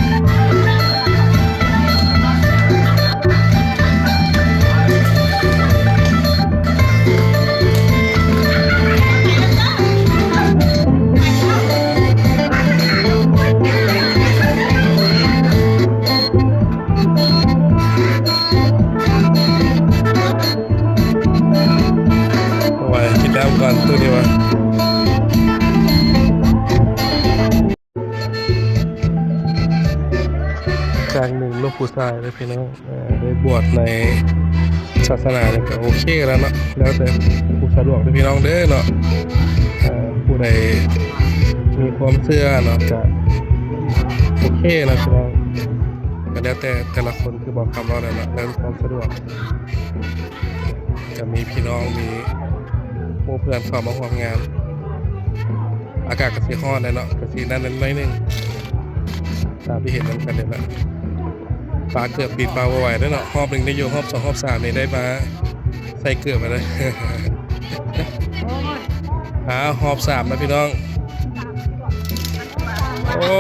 ເ ແຕ່ງໜຶ່ງລູກຜູ້ຊາຍເດ້ພີ່ນ້ອງ ເອີ ໄດ້ບວດໃນສາສະໜານີ້ກໍໂອເຄແລ້ວເນາະ ແລ້ວແຕ່ຜູ້ສະດວກເດີ້ພີ່ນ້ອງເດີ້ເນາະ ເອີ ຜູ້ໃດມີຄວາມເຊື່ອເນາະ ກໍໂອເຄນະພີ່ນ້ອງ ກໍແລ້ວແຕ່ແຕ່ລະຄົນ ຄືບອກຄຳເວົ້ານັ້ນເນາະ ແລ້ວແຕ່ຄວາມສະດວກ. ກໍມີພີ່ນ້ອງ ມີໝູ່ເພື່ອນເຂົ້າມາຮ່ວມງານ ອາກາດກໍຊິຮ້ອນແຫຼະເນາະ ກໍຊິນັ້ນໜ້ອຍໜຶ່ງ ຕາມທີ່ເຫັນນຳກັນນີ້ແຫຼະ ປາເກືອບຕິດເບົາບໍ່ໄຫວເດ້ເນາະ ຮອບໜຶ່ງໄດ້ຢູ່ ຮອບສອງ ຮອບສາມນີ້ໄດ້ມາໃສ່ເກືອບແລ້ວເດີ ອ້າວ ຮອບສາມແລ້ວພີ່ນ້ອງ ໂອ້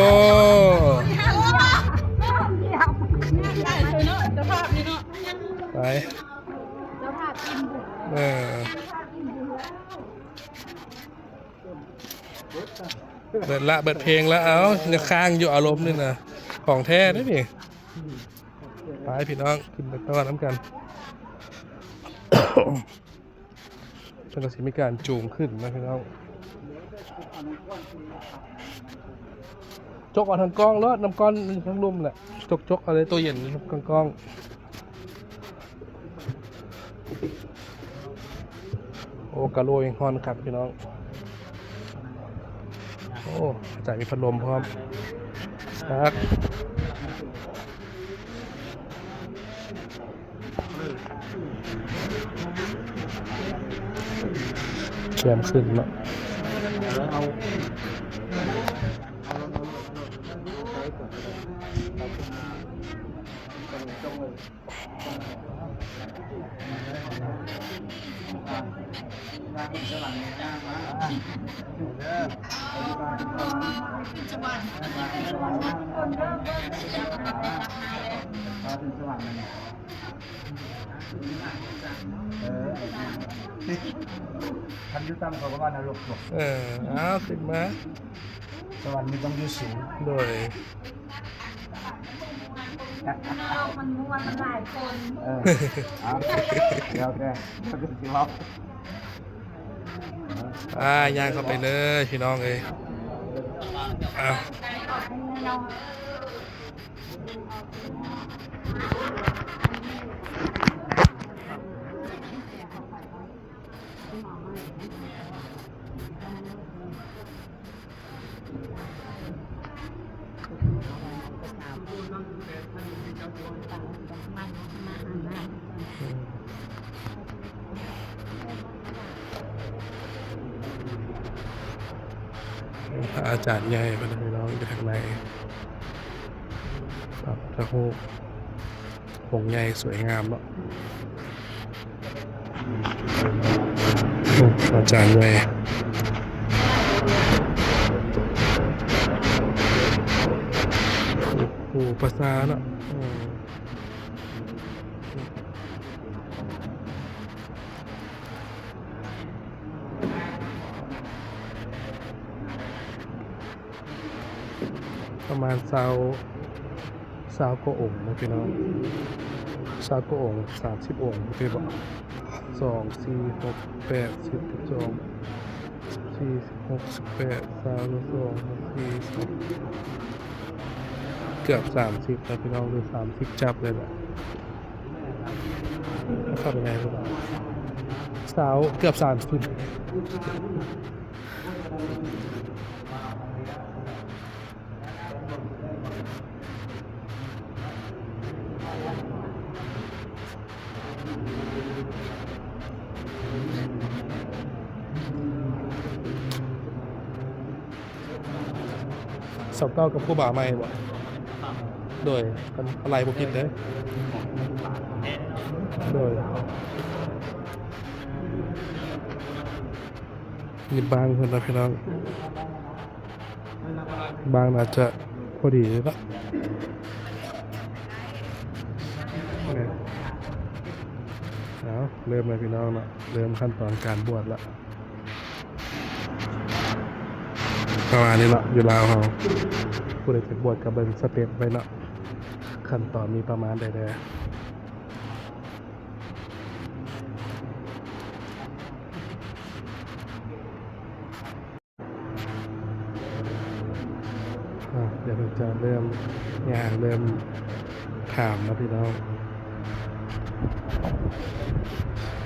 ໄປ ເອີ ເບິດລະ ເບິດເພງລະ ເອົ້າ ຍັງຄ້າງຢູ່ອາລົມນີ້ນະ ຂອງແທ້ເດ້ນີ້ ໄປພີ່ນ້ອງ ຂຶ້ນໄປຕໍ່ນຳກັນ ເພິ່ນກໍຊິມີການຈູງຂຶ້ນນະພີ່ນ້ອງ ຈົກເອົາທາງກ້ອງໂລດ ນ້ຳກ້ອນທາງລຸ່ມແຫຼະ ຈົກໆເອົາໃນຕູ້ເຢັນທາງກ້ອງ. ໂອ້ ກະໂລຍຮ້ອນຄັກພີ່ນ້ອງ ໂອ້ ອາຈານມີພັດລົມພ້ອມ ຄັກ ແຄມຂຶ້ນເນາະ ເອີ ຄັນຢູ່ຕ່ຳເຂົາກໍວ່ານະລົກຕົກ ເອີ ເອົາຂຶ້ນມາ ສະຫວັນນີ້ຕ້ອງຢູ່ສູງ ໂດຍ ມັນມ່ວນ ມັນຫຼາຍຄົນ ເອີ ເອົາ ແລ້ວແຕ່ ແລ້ວແຕ່ຊິເວົ້າ ອ່າ ຍ່າງເຂົ້າໄປເລີຍພີ່ນ້ອງເອີຍ ເອົາ. ພະອາຈານໃຫຍ່ເພິ່ນ ພີ່ນ້ອງ ຢູ່ທາງໃນ ພະພຸດທະຮູບ ອົງໃຫຍ່ສວຍງາມເນາະ ອາຈານໃຫຍ່ ໂອ້ ພາສາເນາະ ອືມ ປະມານຊາວ ຊາວກວ່າອົງນະພີ່ນ້ອງ ຊາວກວ່າອົງ ສາມສິບອົງ ໂອເຄບໍ່? ສອງ ສີ່ ຫົກ ແປດ ສິບ ສິບສອງ ສິບສີ່ ສິບຫົກ ສິບແປດ ຊາວ ຊາວສອງ ຊາວສີ່ ຊາວ ເກືອບສາມສິບນະພີ່ນ້ອງ ຫຼື ສາມສິບຈັບເລີຍແຫຼະ ເທົ່າໃດ ຊາວ ເກືອບສາມສິບ. ຊາວເກົ້າ ກັບຄູບາໃໝ່ບໍ່? ໂດຍ ຄັນໄລ່ບໍ່ຜິດເດ້ ໂດຍ ນີ້ບາງເພິ່ນນະພີ່ນ້ອງ ບາງໜ້າຈະພໍດີເດເນາະ ເອົາ ເລີ່ມແລ້ວພີ່ນ້ອງເນາະ ເລີ່ມຂັ້ນຕອນການບວດລະ ປະມານນີ້ເນາະ ຢູ່ລາວເຮົາ ຜູ້ໃດຈະບວດກໍເບິ່ງສະເຕັບໄວ້ເນາະ ຂັ້ນຕອນມີປະມານໃດແດ່. ອ່າ ດຽວເພິ່ນຈະເລີ່ມ ຍ່າງເລີ່ມຖາມເນາະພີ່ນ້ອງ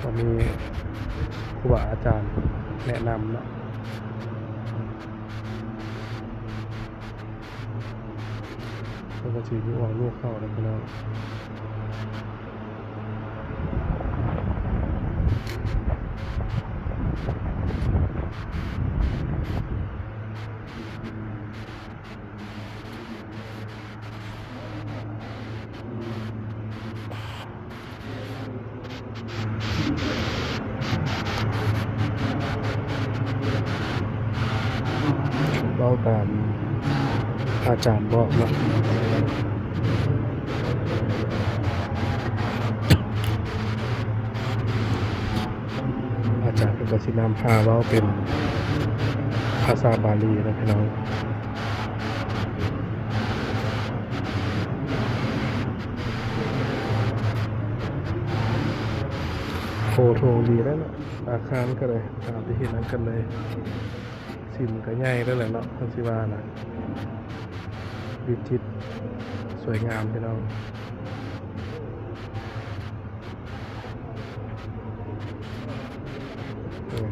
ກໍມີຄູບາອາຈານແນະນຳເນາະ. ເພິ່ນກໍຊິຢູ່ອອກລູກເຂົ້າແລ້ວພີ່ນ້ອງ. ເວົ້າຕາມອາຈານບອກເນາະ ອາຈານເພິ່ນກໍຊິນຳພາເວົ້າເປັນພາສາບາລີເນາະພີ່ນ້ອງ. ໂອ້ ໂຖງດີແລ້ວເນາະ ອາຄານກໍໄດ້ ຕາມທີ່ເຫັນນຳກັນເລີຍ ຊິມກໍໃຫຍ່ແລ້ວແຫຼະເນາະ ເພິ່ນຊິວ່ານະ ວິຈິດສວຍງາມພີ່ນ້ອງ. ເອີ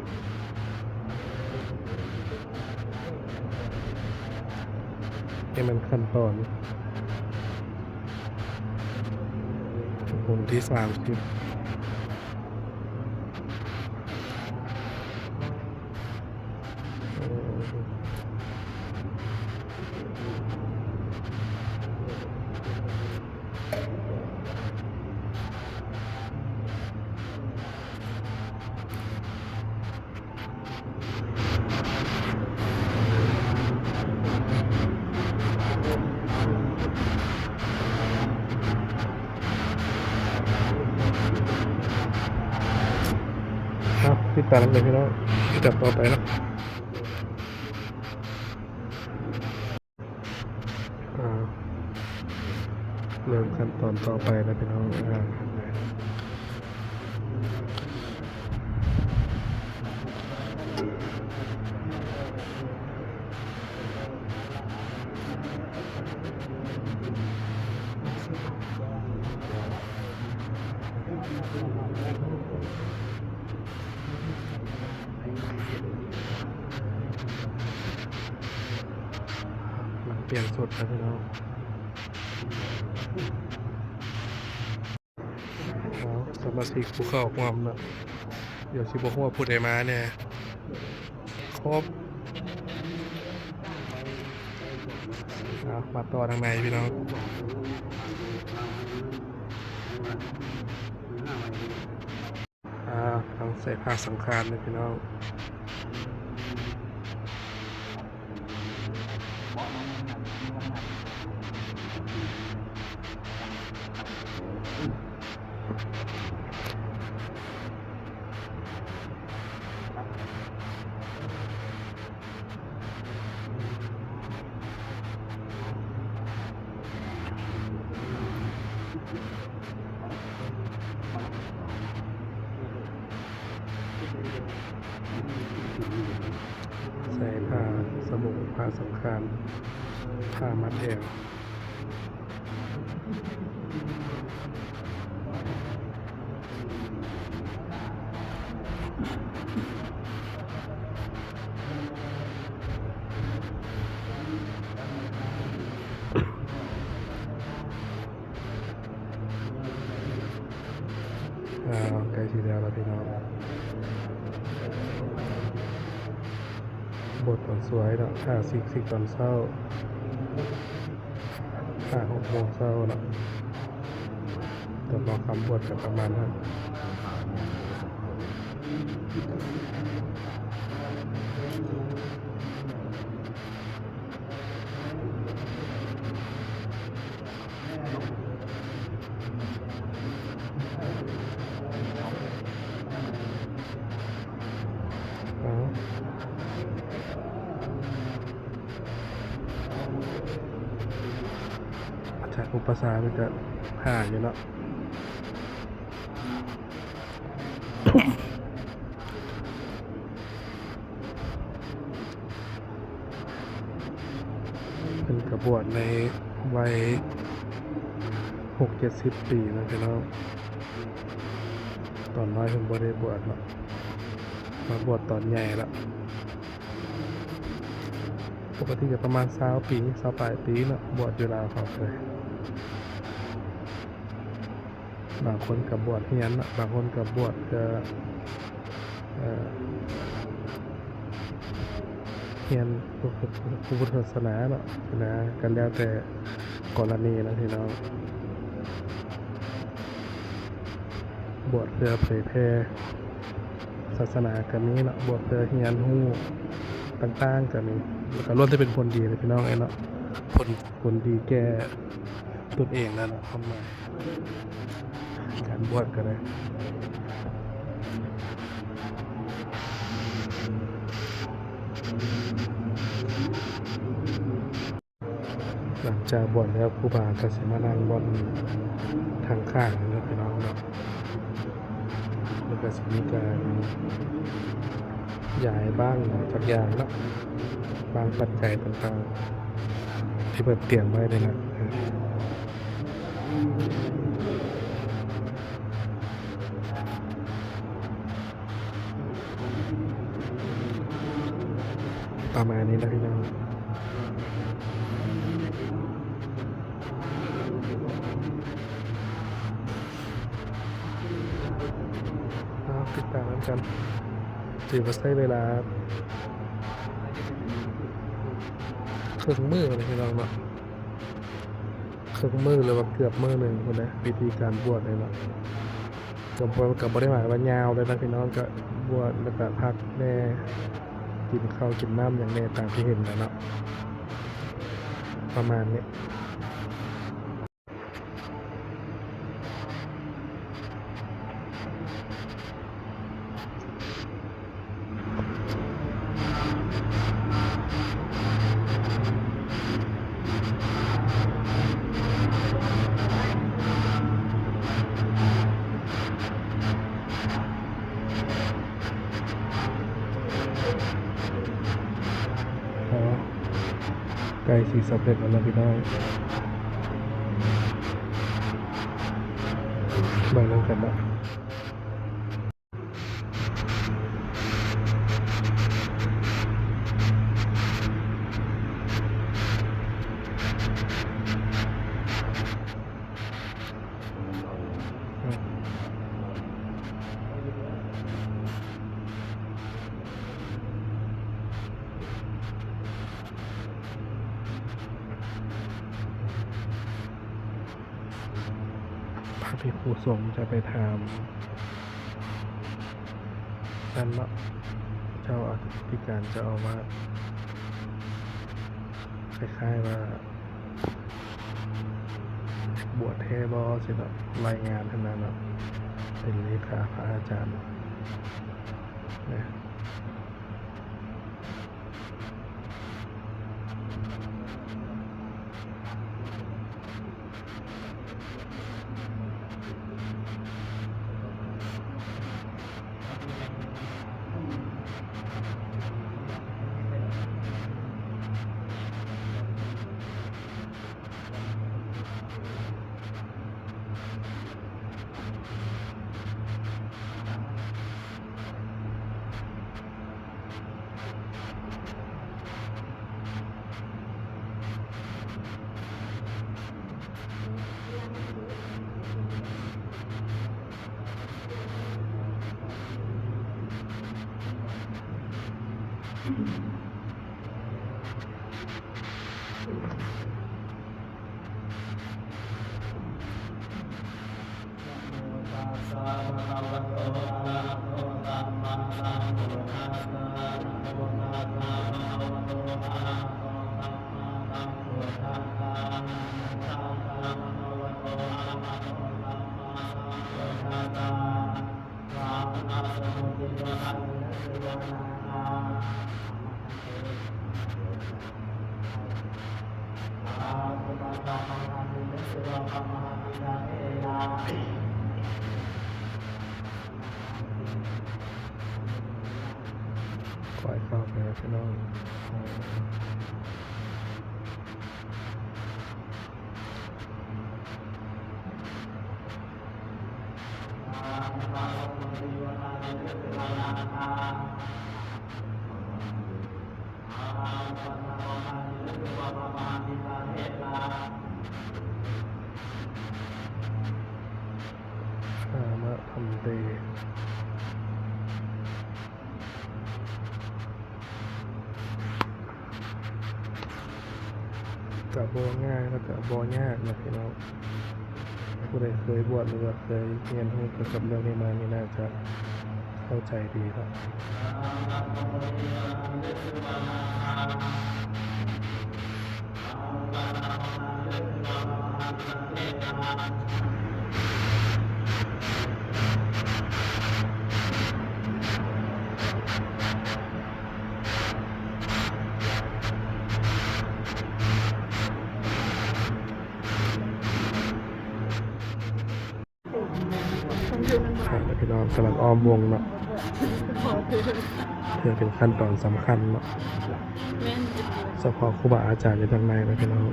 ນີ້ແມ່ນຂັ້ນຕອນອົງທີສາມສິບ. ເອົາ ຕິດຕາມກັນພີ່ນ້ອງ ຕິດຕາມຕໍ່ໄປເນາະ. ອ່າ ເລີ່ມຂັ້ນຕອນຕໍ່ໄປແລ້ວພີ່ນ້ອງ ອ່າ. ຫຼັງປ່ຽນຊຸດແລ້ວພີ່ນ້ອງ ເອົາ ສະມາຊິກຜູ້ເຂົ້າຮ່ວມເນາະ ດຽວຊິບໍ່ຮູ້ວ່າຜູ້ໃດມາແດ່ ຄົບ. ເອົາ ມາຕໍ່ທາງໃນພີ່ນ້ອງ. ອ່າ ທາງໃສ່ຜ້າສັງຂານເດີພີ່ນ້ອງ ໃສ່ຜ້າສະບົງ ຜ້າສັງຂານ ຜ້າມັດແອວ. ອ່າ ໃກ້ຊິແລ້ວແລ້ວພີ່ນ້ອງ ບົດຕອນສວຍເນາະ ຖ້າສິກ ສິກຕອນເຊົ້າ ຫ້າຫົກໂມງເຊົ້າເນາະ ຕອນເວົ້າຄຳບົດກໍປະມານນັ້ນ. ອາຈານອຸປະຊາເພິ່ນກະຫາຢູ່ເນາະ ເພິ່ນກະບວດໃນ ໄວຫົກເຈັດສິບປີແລ້ວພີ່ນ້ອງ. ຕອນນ້ອຍເພິ່ນບໍ່ໄດ້ບວດເນາະ ມາບວດຕອນໃຫຍ່ແລ້ວ. ປົກກະຕິກໍປະມານຊາວປີ ຊາວປາຍປີເນາະ ບວດຢູ່ລາວເຮົາເລີຍ. ບາງຄົນກໍບວດຮຽນເນາະ ບາງຄົນກໍບວດເພື່ອ ເອີ ຮຽນພະພຸດທະສາສະໜາເນາະ ນະ ກໍແລ້ວແຕ່ກໍລະນີເນາະພີ່ນ້ອງ. ບວດເພື່ອເຜີຍແຜ່ສາສະໜາກໍມີເນາະ ບວດເພື່ອຮຽນຮູ້ຕ່າງໆກໍມີ ແລ້ວກໍລ້ວນແຕ່ເປັນຜົນດີເລີຍພີ່ນ້ອງເອີຍເນາະ ຜົນ ຜົນດີແກ່ຕົນເອງແລ້ວເນາະ ຄວາມໝາຍການບວດກໍໄດ້. ຫຼັງຈາກບວດແລ້ວ ຄູບາກໍຊິມານັ່ງບ່ອນທາງຂ້າງນີ້ເນາະ ພີ່ນ້ອງເນາະ ແລ້ວກໍຊິມີການຢາຍບ້າງຫຍັງຈັກຢ່າງເນາະ ບ້າງປັດໄຈຕ່າງໆ ທີ່ເພິ່ນຕຽມໄວ້ນີ້ນະ. ປະມານນີ້ນະພີ່ນ້ອງ. ເອົາ ຕິດຕາມນຳກັນ ຖືວ່າໃຊ້ເວລາເຄິ່ງມື້ເລີຍພີ່ນ້ອງເນາະ. ເຄິ່ງມື້ ຫຼືວ່າເກືອບມື້ໜຶ່ງພຸ້ນນະ ພິທີການບວດນີ້ເນາະ. ກໍບໍ່ ກໍບໍ່ໄດ້ໝາຍວ່າຍາວເລີຍນະພີ່ນ້ອງ ກໍບວດແລ້ວກໍພັກແດ່ ກິນເຂົ້າກິນນ້ຳຫຍັງແດ່ ຕາມທີ່ເຫັນນະເນາະ ປະມານນີ້. ໃກ້ຊິສຳເລັດແລ້ວເນາະພີ່ນ້ອງ ເບິ່ງນຳກັນເນາະ. ພະພິກຂຸສົງຈະໄປຖາມນັ້ນເນາະ ເຈົ້າອະທິການເຈົ້າອາວາດ ຄ້າຍໆວ່າ ບວດແທ້ບໍ່ ຊິເນາະ ລາຍງານຫັ້ນນະເນາະ ເປັນເລຂາພະອາຈານນະ. ຂ້ອຍເຂົ້າໄປແລ້ວພີ່ນ້ອງ. ສາມະພັນເຕ. ກະບໍ່ງ່າຍ ແລ້ວກະບໍ່ຍາກນະພີ່ນ້ອງ. ຜູ້ໃດເຄີຍບວດ ຫຼືວ່າເຄີຍຮຽນຮູ້ກ່ຽວກັບເລື່ອງນີ້ມານີ້ ໜ້າຈະເຂົ້າໃຈດີເນາະ. ອ່າ ພີ່ນ້ອງກຳລັງອ້ອມວົງເນາະ ເພື່ອເປັນຂັ້ນຕອນສຳຄັນເນາະ ສະເພາະຄູບາອາຈານຢູ່ທາງໃນນະພີ່ນ້ອງ.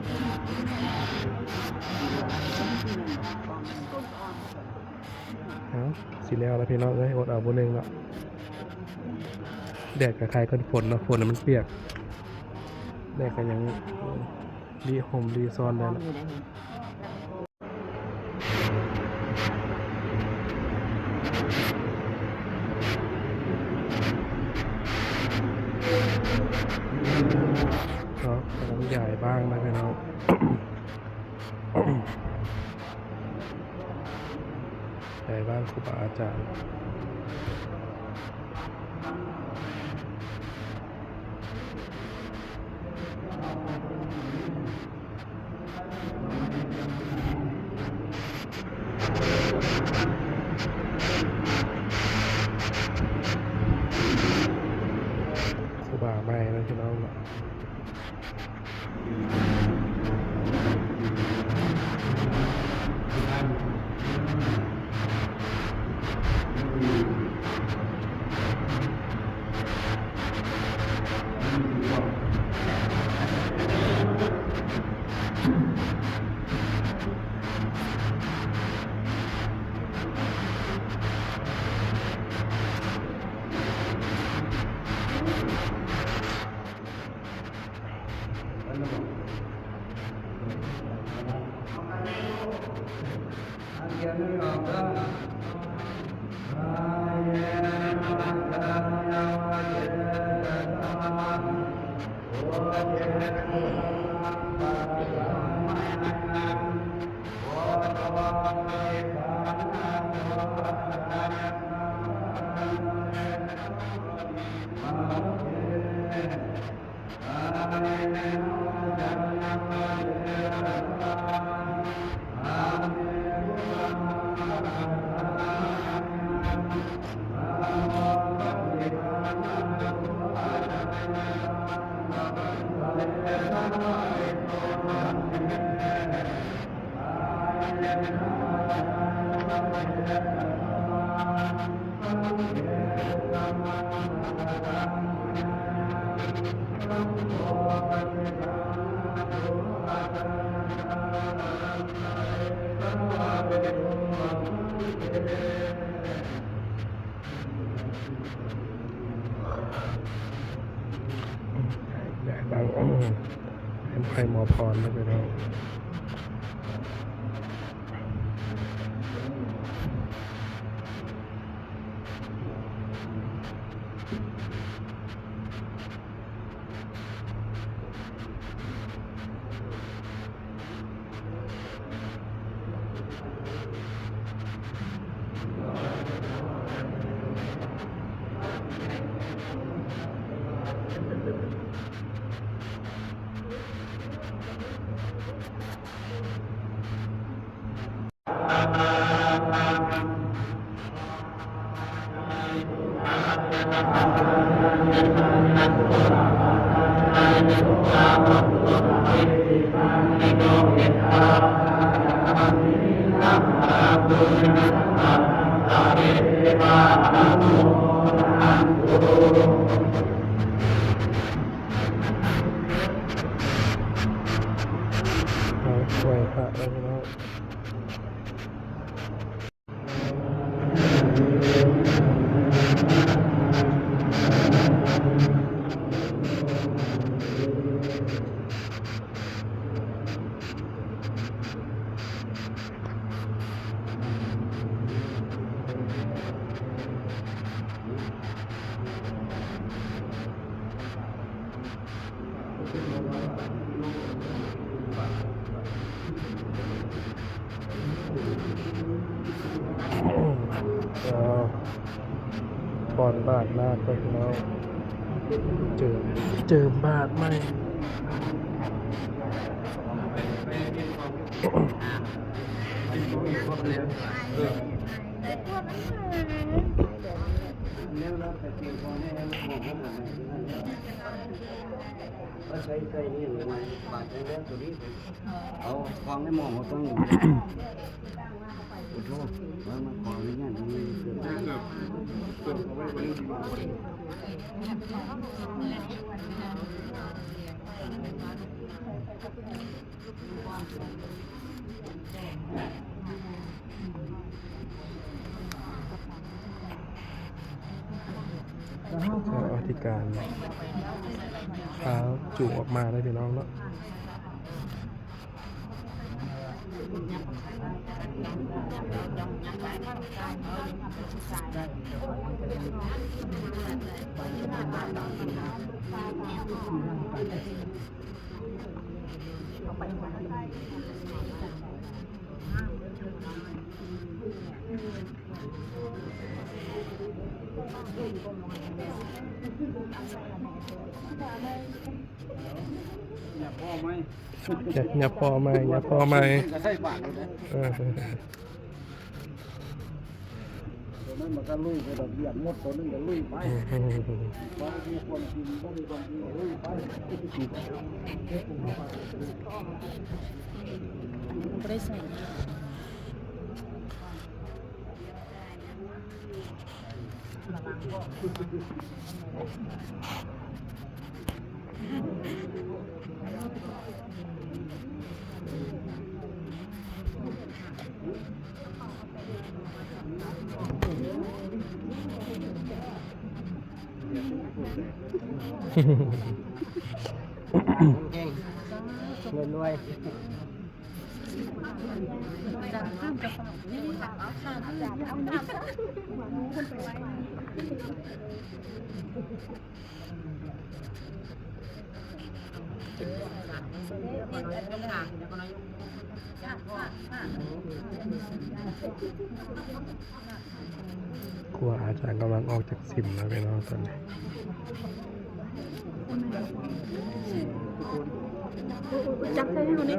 ເອົ້າ ຊິແລ້ວລະພີ່ນ້ອງເອີຍ ອົດເອົາຜູ້ໜຶ່ງເນາະ. ແດດກະຄ້າຍກັນຝົນເນາະ ຝົນມັນປຽກ ແດດກະຍັງລີ່ຮົ່ມລີ່ຊ້ອນໄດ້ເນາະ. ເນາະ ກຳລັງຢາຍບ້າງນະພີ່ນ້ອງ ຢາຍບ້າງຄູບາອາຈານ. ຄູບາໃໝ່ເນາະ ພີ່ນ້ອງເນາະ. ໄດ້ບາງອົງ ເປັນໄພໝໍພອນເນາະພີ່ນ້ອງ. ເອົາ ໄຫວ້ພະແລ້ວພີ່ນ້ອງ. ບາດໜ້າໄປພີ່ນ້ອງ ເຈີມ ເຈີມບາດໃໝ່. ເຈົ້າອະທິການພາຈູງອອກມາເດີພີ່ນ້ອງເນາະ. ຫຍັບພໍໃໝ່ ຫຍັບພໍໃໝ່ ຫຍັບພໍໃໝ່ ກະໃສ່ບາດໂລດເດ້. ເອີ ໂຕນັ້ນມັນກະລຸຍໄປດອກ ວຽກໝົດ ໂຕໜຶ່ງກະລຸຍໄປ ບໍ່ມີຄວາມຈິງ ບໍ່ມີຄວາມຈິງ ລຸຍໄປ ບໍ່ໄດ້ໃສ່. ເຮົງໆ ລວຍໆ. ຄູບາອາຈານກຳລັງອອກຈາກສິມແລ້ວພີ່ນ້ອງ ຕອນນີ້. ຈັບໃສ່ໃຫ້ເຮົານີ້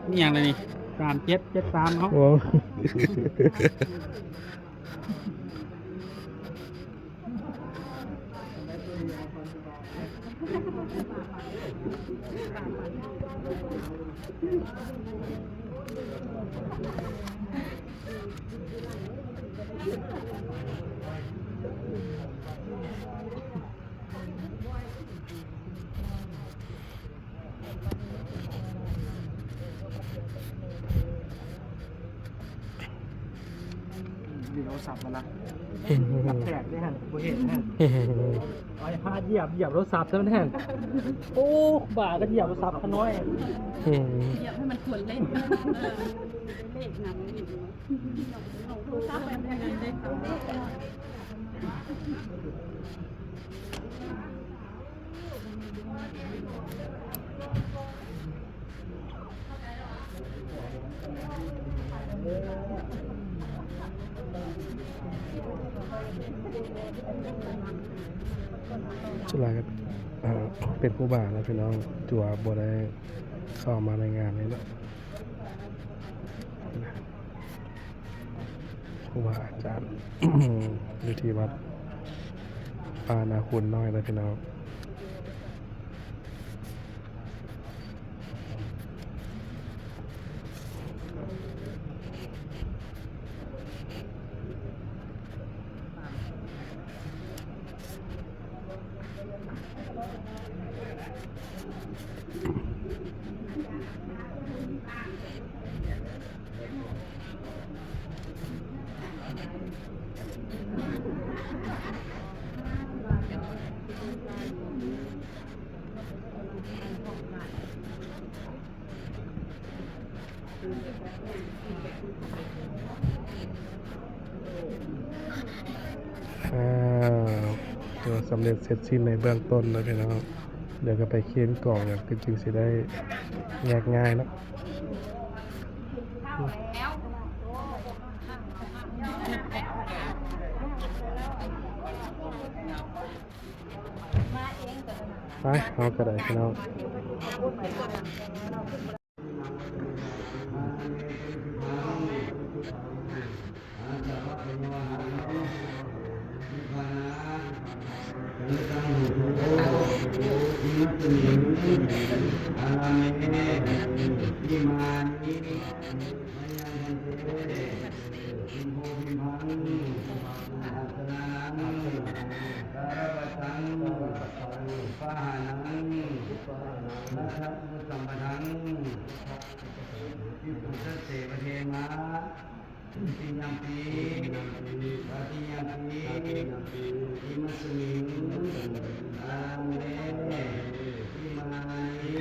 ມີຫຍັງລະນີ້ ສາມເຈັດ ເຈັດສາມ ເອົາ ໂອ້. ມີໂທລະສັບມາລະ ແປກເດ້ຫັ້ນ ບໍ່ເຫັນຫັ້ນ ເອົາໃຫ້ພາດຢຽບ ຢຽບໂທລະສັບຊະຫັ້ນ ໂອ້ ບາດກະຢຽບໂທລະສັບຂະນ້ອຍ ຢຽບໃຫ້ມັນຄວນເຫຼັ້ນ ເອີ ເຫຼັ້ນນຳ ໂທລະສັບແບບນັ້ນເດ້. ສ່ວນຫຼາຍກະ ເອີ ເປັນຄູບາແຫຼະພີ່ນ້ອງ ຖືວ່າບໍ່ໄດ້ເຂົ້າມາໃນງານນີ້ເນາະ. ຄູບາອາຈານ ຢູ່ທີ່ວັດປ່ານາຄູນນ້ອຍເດີພີ່ນ້ອງ. ອ່າ ຖືວ່າສຳເລັດເສັດສິ້ນໃນເບື້ອງຕົ້ນເນາະພີ່ນ້ອງ. ດຽວກະໄປເຄນກອງຫຍັງ ກະຈຶ່ງຊິໄດ້ແຍກຍ້າຍເນາະ. ແລ້ວ ໂອ້ ຂ້າງ ຂ້າງ ไป เฮาก็ได้พี่น้อง สำปะทัง วิปุสสะเสวะเทมะ ทุติยัมปิ ตติยัมปิ อิมัสมิง อาเม อิมานิ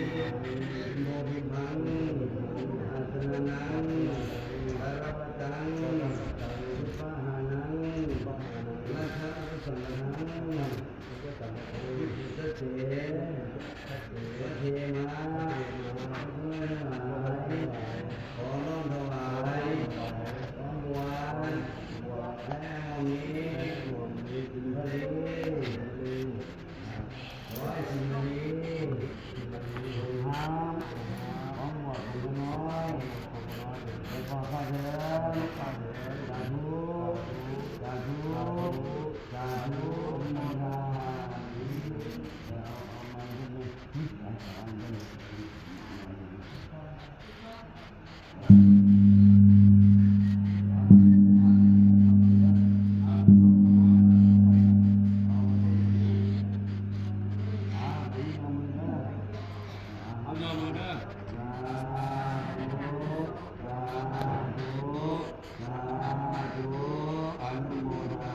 โพธิพัง อาสนะนัง สารวัตตัง สุปหานัง มัทธะอุปสัมปทัง วิปุสสะเสวะเทมะ ขอน้อมถวาย ของบวช และมอบนี้ พระเดช ขอให้สิ่งเหล่านี้ ของบวชของน้อย ขอข้าเถิด สาธุ สาธุ สาธุ อนุโมทนา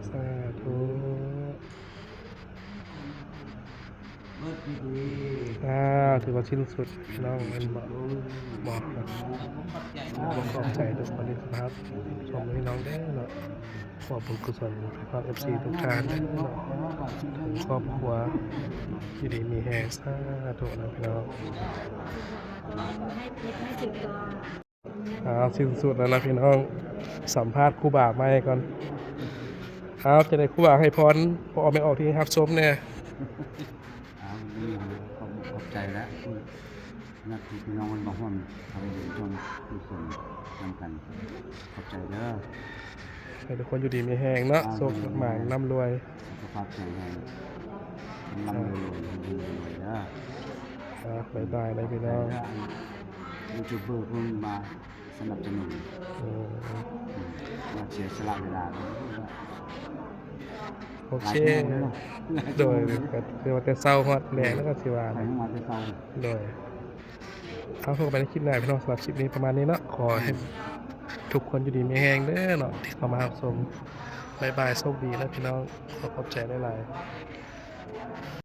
สาธุ เบิดพิธี อ่า ถือว่าสิ้นสุด พี่น้อง แม่นบ่ บ่ ขอบใจทุกคนที่รับชมพี่น้องเด้อเนาะ ขอบบุญกุศลพี่น้อง เอฟซี ทุกท่านเนาะ ครอบครัว อยู่ดีมีแฮง สาธุนะพี่น้อง ให้ติดให้ถึงตัว อ่า สิ้นสุดแล้วนะพี่น้อง สัมภาษณ์ครูบาใหม่ก่อน เอา จะได้ครูบาให้พรพ่อแม่ออกที่รับชมแน่ เอา นี่ขอบ ขอบใจแล้ว นัดพี่น้องมันมาร่วมทำบุญร่วมกุศลนำกัน ขอบใจเด้อ ให้ทุกคนอยู่ดีมีแฮงเนาะ อ่า โชคหมานร่ำรวย สุขภาพแข็งแรง ร่ำๆรวยๆ เฮงๆรวยๆเด้อ อ่า บ๊ายบายนะพี่น้อง ยูทูบเบอร์เพิ่นมาสนับสนุน อืม อืม มาเสียสละเวลา โอเค หลายชั่วโมงแล้วเนาะ โดย ก็ถือว่าแต่เช้าฮอดแลงแล้วก็สิว่า ไปมาแต่เช้า โดย เอา พบกันใหม่ในคลิปหน้าพี่น้อง สำหรับคลิปนี้ประมาณนี้เนาะ ขอให้ทุกคนอยู่ดีมีแฮงเด้อเนาะ ที่เข้ามารับชม บ๊ายบาย โชคดีนะพี่น้อง ขอขอบใจหลายๆ